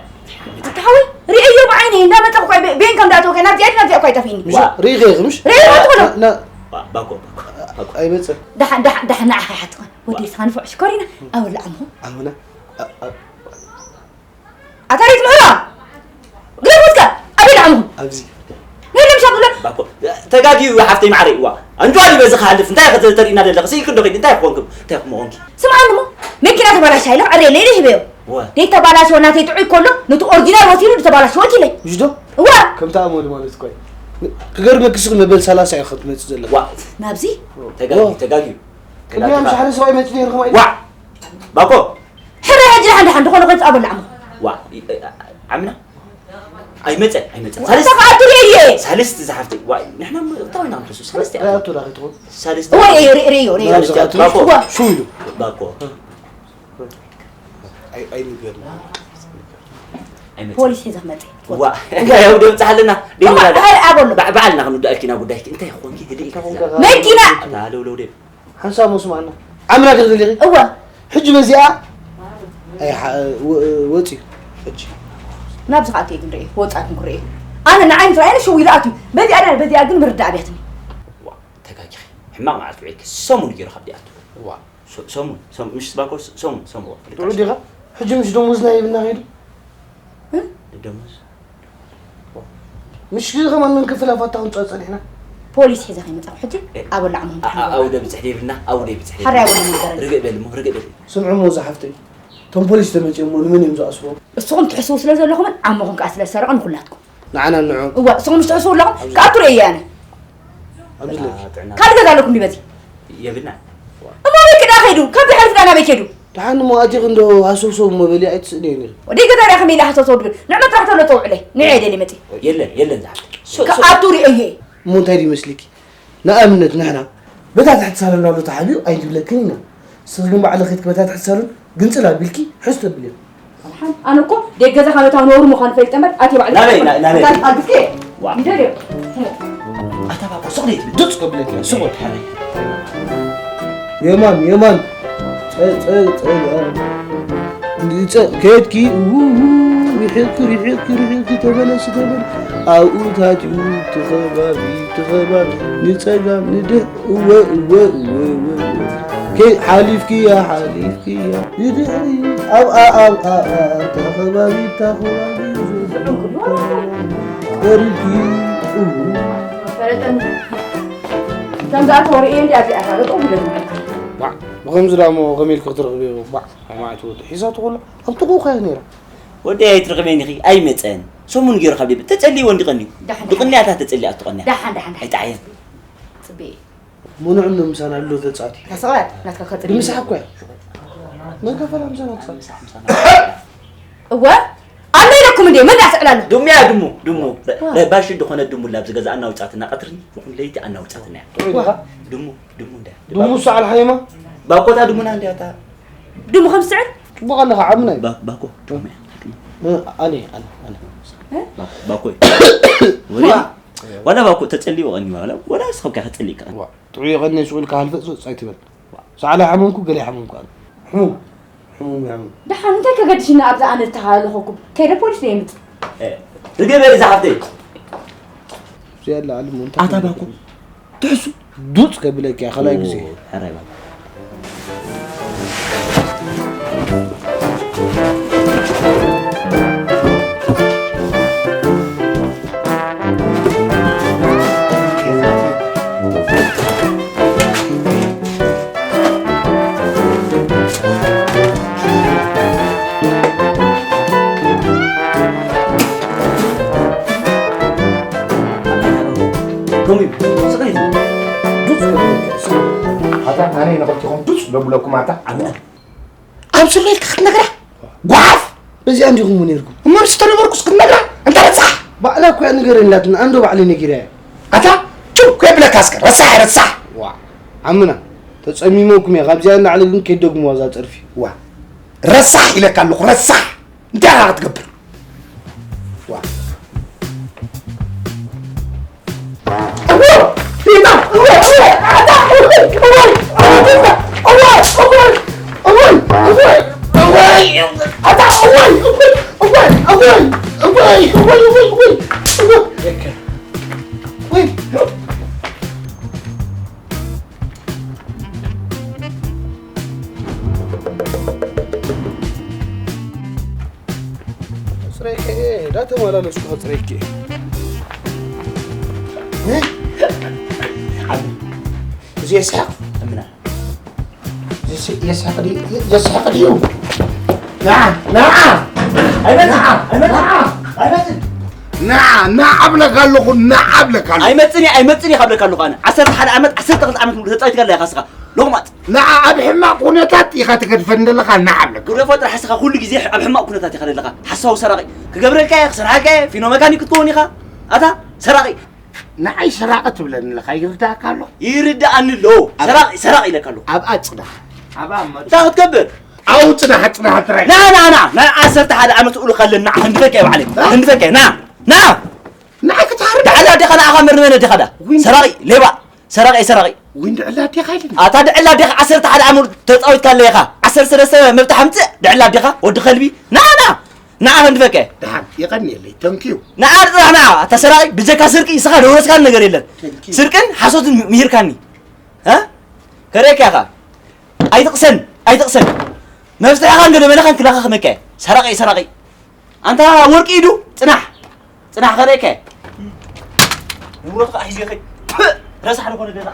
ኣታ ሓወይ፣ ርእዮ ብዓይነይ፣ እንዳመጸኹ እኮ፣ በ-፣ በይን ከም ዳኣተወ ከ፣ ናብዚ ኣድና እዚኣ እኮ ኣይጠፍእኒ። ምሽ ዋ። ርእይኸ ኢኺ፣ ምሽ? ርእዮ ትብሎ። ና-፣ ና-፣ ዋ፣ ባኮ፣ ባኮ፣ ባኮ። ኣይመጸን። ደሓን፣ ደሓን፣ ደሓን፣ ንዓኻ ይሓትኾን። ወዲ ስኻ ንፉዕ ሽኮሪና፣ ኣበላ ዓምኹም። ኣሁና፣ ኣ-፣ ኣ-፣ ኣታ ሪት ምዕራ! ግደፉትካ! ኣበይ ደኣ ኣለኹም? ኣብዚ። ነይ ለምሻ ብሎ! ባኮ፣ ተጋግዩ ሓፍተይ ማዕረይ፣ ዋ። ኣንጆ ኣሊ በዚ ክሃልፍ፣ እንታይ ኢኸ ተሪእና ዘለኺ? ስኢልኪ ዶ ኺድ? እንታይ ክኾንኩም? እንታይ ክመኾንኪ? ስምዓኒ እሞ፣ መኪና ተባላሽያ ኢለ ክዕርየለይ ኢለ ሂበዮ። ዋ። ደይ ተባላሽወ ናተይ ጥዑይ ከሎ፣ ነቲ ኦሪጂናል ወሲዱ ዝተባላሽወ ወኪለይ። ምሽ ዶ? እዋ። ከምቲ ኣመሉ ማለት እኮ እዩ። ክገርመኪ ስኺ መበል ሰላሳ እዩ ክትመጽእ ዘለኺ። ዋ። ናብዚ? ተጋግዩ፣ ዋ። ተጋግዩ። ቅድሚያ ምስ ሓደ ሰብኣይ መጺኡ ነይርኩም ኣይደ? ዋ። ባኮ። ሕራይ ሕጂ ደሓን ደሓን ዝኾነ ኮይኑ ጻበላ ዓሞ። ዋ፣ እ-፣ እ-፣ ዓምና? ኣይመጸን፣ ኣይመጸን። ወታ ሳልስቲ፣ ከኣ ትርእየ። ሳልስቲ ዝሓፍተይ። ዋ፣ ንሕና ም-፣ እንታይ ኢና ንሕሱ? ሳልስቲ እያ። ራእያቱ ዳኺ ትኾን? ሳልስቲ። ወይ፣ እየ፣ ርእየ፣ ርእየ። ናብዚ ከኣ ትርእዩ? ባኮ። ዋ። ሽው ኢሉ። ባኮ። ኣይ-፣ ኣይንገርም። ኣይመጸን። ፖሊስ ሒዘ ክመጽእ። ዋ፣ እንታይ ያው ደምጽ ኣለና? ደምጽ ኣለና። ኣይ፣ ኣይ፣ ኣበሎ። በ-፣ በዓልና ክንውዳእልኪ ናብ ጉዳይኪ። እንታይ ኾንኪ? ህድእ ኢልኪ። እንታይ ኾንካ? መኪና። ኣታ፣ ለው፣ ለው፣ ደም። ሓንሳብ መስማዕና። ዓምና ዲኺ ትደሊኺ? እወ። ሕጂ በዚኣ ኣይ፣ ሓ-፣ ወ-፣ ወጺኡ። ሕጂ። ናብዚ ከኣ ኣትየ ክንርኢ፣ ወጻኢ ክንክርኢ። ኣነ ንዓይ ምስ ረኣየኒ ሽው ኢሉ ኣትዩ። በዚኣ ድያ፣ በዚኣ ግን ምርዳእ ኣብያትኒ። ዋ፣ ተጋጊኺ። ሕማቕ መዓልቲ ውዒልኪ። ሰሙን ገይሩ ካብ ዲኣቱ። ዋ። ሶ-፣ ሰሙን፣ ሰሙን፣ ምሽ ስባኮ ስ-፣ ሰሙን፣ ሰሙን። ጥዑ ዲኻ? ሕጂ ምሽ ደሞዝና ሂብና ኸይዱ? እ? ደሞዝ? ምሽ ከማን ምን ክፍል ኣፋታ ክንጻ ጸኒሕና? ፖሊስ ሒዘ ከይመጻኹ ሕጂ እ፣ ኣበላዕ መሆን ኣ-፣ ኣ-፣ ኣው ደብጽሕ ደብልና፣ ኣው ደብጽሕ ደብልና። ሓራይ ወላ መንገረኒ። ርግእ በል እሞ፣ ርግእ በል። ስምዑ እሞ ዝሓፍተይ። እቶም ፖሊስ ተመጺኦም እሞ ንመን እዮም ዝኣስርዎም? እስኹም ትሕስዉ ስለ ዘለኹምን ዓሞኹም ከኣ ስለ ዝሰረቐ ንኹላትኩም። ንዓና ንዕኦም። እዋ፣ እስኹም ትሕስዉ ኣለኹም? ኣብዚ። ከኣ ትርእዩ ኣነ። ኣብዚ ኣለኪ። ጥዕና ካልእ ገዛ ኣለኩም ድዩ በዚ? የብልና። እሞ ኣበይ ክዳ ከይዱ? ካብ ድሕሪት ዳ ናበይ ከይዱ? ደሓን እሞ ኣቲኺ እንዶ ሃሰውሰው እሞ በሊ ኣይትስእንዮ ነይሩ። ወደይ ገዛ ዳ ከመይ ኢለ ሃሰውሰው ድብል? ንዕመት ጥራሕ ተሎ ጸውዕለይ። ንዒ ኣይደሊ መጺ። የለን፣ የለን ዝሓፍተይ። ሶ-፣ ሶ-፣ ከኣቱ ርእየ። እሞ እንታይ ድዩ መስልኪ? ንኣብነት ንሕና በታ ትሕቲ ሳሎን ኣሎ ተሓቢኡ ኣይንብለክን ኢና። ንስኺ ግን ባዕልኺ ከይድኪ በታ ትሕቲ ሳሎን ግንጽል ኣቢልኪ ሕዝ ተብልዮ። ኣነ እኮ ደይ ገዛ ካብ እታው ነውሪ ምዃኑ ፈሊጠ እምበር ኣትየ ባዕለይ ናበይ፣ ኣይኮነን። ና-፣ ናበይ? ኣታ ኣልግስኪ ዋ። ይደልዮ። ኣታ ባባ ሱቕ ደይ ትብል? ድጽ ከብለኪ እያ፣ ሱቕ በል። ሓረይ። የማን የማን ጸ- ጸ- ጸ- ጸ- ከየድኪ ው- ው- ርሒቕኪ ርሒቕኪ ርሒቕኪ ተመለሲ ተመለ ኣብኡ ታትዩ ትኸባቢ ትኸባቢ ንጸጋም ንድሕ እወ እወ እወ እወ እወ ከይ ሓሊፍኪያ ሓሊፍኪያ ንድሕሪ ኣብኣ ኣብኣ ኣብታ ከባቢ እታ ከባቢ ቀሪብኪ እው ፈለጠን ከምዛ ተወርእየ እንዲ ኣብዚኣ ካልኦት ኦምለና ባዕ ብኸምዚ ዳሞ ከመይ ኢልኪ ክትረኽብዮ ባዕ ማዕት ወዲ ሒዛቶ ከሎ ኣብ ጥቕኡ ኸያ ነይራ ወደይ ኣይትረኽበኒ ኢኺ ኣይመፀን ሰሙን ገይሩ ካብ ደብ ተፀልይዎ እንዲ ቀንዩ ብቕንያታ ተፀሊያ ኣትቐንያ ዳሓን ዳሓን ዳሓን ኣይጣዓየን ፅቤ ሙኑዕን ምሳን ኣሎ ተፃቲ ተሰቕላት ናትካ ከፅል ንምሳሕ እኮ እያ መከፈላ ምሳና ትፃ እወ ኣሎ ኢለኩም እንዴ መን ዳስዕል ኣሎ ድሙ እያ ድሙ ድሙ ረባሽ ዝኾነ ድሙ ላብ ዝገዛ ኣናውፃትና ቀትሪ ይኹን ለይቲ ኣናውፃትና እያ ድሙ ድሙ እንዳ ድሙ ሰዓል ሓይማ ባኮታ ድሙና እንዲያታ ድሙ ከም ዝስዕል ፅቡቕ ኣለኻ ዓምናይ ባኮ ድሙ እያ ኣነ ኣነ ኣነ ባኮ ወላ ወላ ባኮ ተፀሊዎ ቀኒ ወላ ወላ ስኸብካ ከፀሊካ ጥዑይ ቀኒ ስኡል ካህልፈ ሶ ጻይ ትበል ሳዕላ ሓመምኩ ገለ ሓመምኩ ኣነ ሕሙም ሕሙም ያም ደሓን እንታይ ከገድሽና ኣብዛ ኣነ ዝተሃለኸኩም ከይደ ፖሊስ ዶ የምፅ ርገበ እዛ ሓፍተይ ያለ ኣልሙ ኣታ ባኮ ትሕሱ ዱፅ ከብለኪ ካልኣይ ግዜ ሕራይ ባኮ ኣታ ኣነ ንኽልቲኹም ዱፅ ደብለኩም ኣታ ዓምና ኣብ ስለ ኢልካ ክትነግራ ጓሓፍ በዚኣ እንዲኹም ነርኩም እሞ ምስ ተነበርኩስ ክትነግራ እንታይ ረሳሕ ባዕላ እኮ እያ ንገር ኢላትና ኣንዶ ባዕለይ ነጊረ እያ ኣታ ችው ከይብለካ እስከ ረሳሕ ረሳሕ ዓምና ተፀሚመኩም እያ ካብዚኣ ንላዕሊ ግን ከይደግምዋ እዛ ፀርፊ ዋ ረሳሕ ኢለካ ኣለኹ ረሳሕ እንታይ ኢኻ ክትገብር ዋ ፅሬከ ዳተመላለስኩ ፅሬከ እዚ የስሕቕ እምና የስሕቕ ድዩ ንዓ ንዓ ኣይመፅእ ኣይመፅእ ኣይመፅእ ንዓ ንዓ እብለካ ኣለኹ ንዓ እብለካ ኣለኹ ኣይመፅን እየ ኣይመፅን እየ ካብለካ ኣለኹ ኣነ ዓሰርተ ሓደ ዓመት ዓሰርተ ክልተ ዓመት ሙሉ ተፃዊትካ ኣለካ ስኻ ሎቕማፅ ንዓ ኣብ ሕማቕ ኩነታት ኢኻ ትገድፈኒ ዘለኻ ንዓ እብለካ ግደፎ ጥራሕ ስኻ ኩሉ ግዜ ኣብ ሕማቕ ኩነታት ኢኻ ዘለኻ ሓሳዊ ሰራቒ ክገብረልካ እየ ክሰርሓልካ እየ ፊኖ መካኒክ ክትከውን ኢኻ ኣታ ሰራቒ ንዓይ ሰራቒ ትብለኒ ኣለኻ ይርዳእካ ኣሎ ይርዳእኒ ኣሎ ሰራቒ ሰራቒ ኢለካ ኣለኹ ኣብኣ ፅናሕ ኣብኣ መ እንታይ ክትገብር ኣብኡ ፅናሕ ፅናሕ ጥራይ ና ና ና ናይ ዓሰርተ ሓደ ዓመት ኡሉ ካለን ና ክንድፈካ እየ ባዕለይ ክንድፈካ እየ ና ና ንዓይ ክትሃርም ድዓላ ዲኻ ንዓኻ መርመነ ዲኻ ዳ ሰራቒ ሌባ ሰራቒ ሰራቒ ወይ ድዕላ ዲኻ ኢልኒ ኣታ ድዕላ ዲኻ ዓሰርተ ሓደ ዓመት ተፃዊትካ ኣለኻ ዓሰርተ ሰለስተ መብታ ሓምፅእ ድዕላ ዲኻ ወዲ ከልቢ ና ና ንዓ ክንድፈካ እየ ደሓን የቐንየለይ ተንኪዩ ንዓ ጥራሕ ንዓ ኣታ ሰራቒ ብጀካ ስርቂ ንስኻ ደወረስካኒ ነገር የለን Thank you. ስርቅን ሓሶትን ምሂርካኒ እ ከርእየካ ኢኻ ኣይትቕሰን ኣይትቕሰን መፍትሕኻን ገለ መለኻን ክላኻ ክመካ እየ ሰራቒ ሰራቒ ኣንታ ወርቂ ኢዱ ፅናሕ ፅናሕ ከርእየካ እየ ንብረቱ ከዓ ሒዙ ይኸይድ ፕእ! ረሳሕ ዝኾነ ገዛ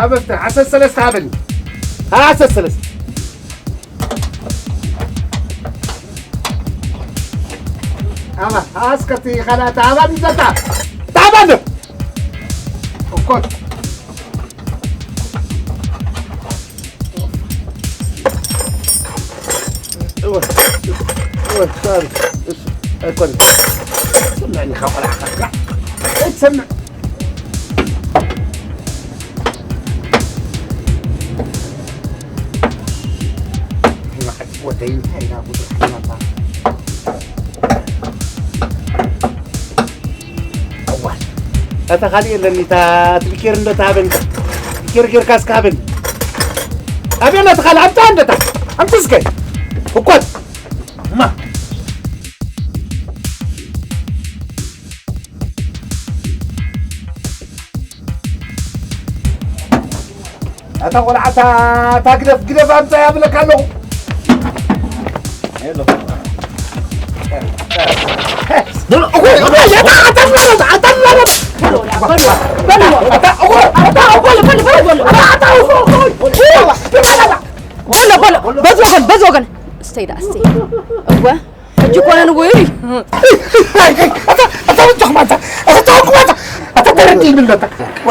ኣበፍተ ዓሰርተ ሰለስተ ሃበኒ። ዓሰርተ ሰለስተ። ኣባ፣ ኣስከቲ ኻልኣት ኣባ ንዘታ። ታባ እንዶ። እኮ። እወ፣ እወ፣ ሳሪ፣ እሱ፣ ኣይኮነን። ስምዕኒ፣ ካብ ቆልዓኻ፣ ኣይትሰምዕ። ወደይ እንታይ ኢና ጉዱ ሓይናታ። እዋ፣ እታ ካልእ የለኒ፣ እታ፣ እቲ ቢኬር እንዶ እታ ሃበኒ። ቢኬር ጌርካ እስከ ሃበኒ። ኣበይ ኣላ እታ ካልእ? ኣምጣ እንዶ እታ። ኣምጽእ እስከ። እኮ። እማ። ኣታ ቆልዓ፣ እታ፣ እታ ግደፍ፣ ግደፍ ኣምጻ እብለካ ኣለኹ። በሎ፣ በሎ፣ በዚ ወገን፣ በዚ ወገን። እስተይ ደኣ፣ እስተይ። እወ፣ ሕጂ ኮነ ንጉ እዩ። ኣታ፣ ኣታ፣ ኣታ፣ ኣታ፣ ኣታ፣ ኣታ፣ ኣታ፣ ተረዲእኒ ኣለታ።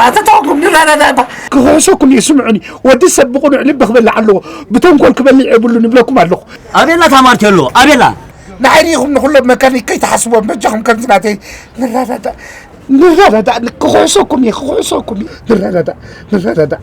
ኣታ፣ ተዋኩም፣ ንረዳዳእታ። ክኽሕሰኩም እየ፣ ስምዑኒ። ወዲ ሰብ ብቕኑዕ ልቢ ክበልዕ ኣለዎ። ብተንኮል ክበልዕ የብሉን ይብለኩም ኣለኹ። ኣቤላ ታማርቲ ኣሎ፣ ኣቤላ። ንዓይ ርኢኹም ንኹሎም መካኒክ ከይትሓስቦም፣ በጃኹም ከምዚ ናተይ ንረዳዳእ። ንረዳዳእ፣ ክኽሕሰኩም እየ፣ ክኽሕሰኩም እየ። ንረዳዳእ፣ ንረዳዳእ።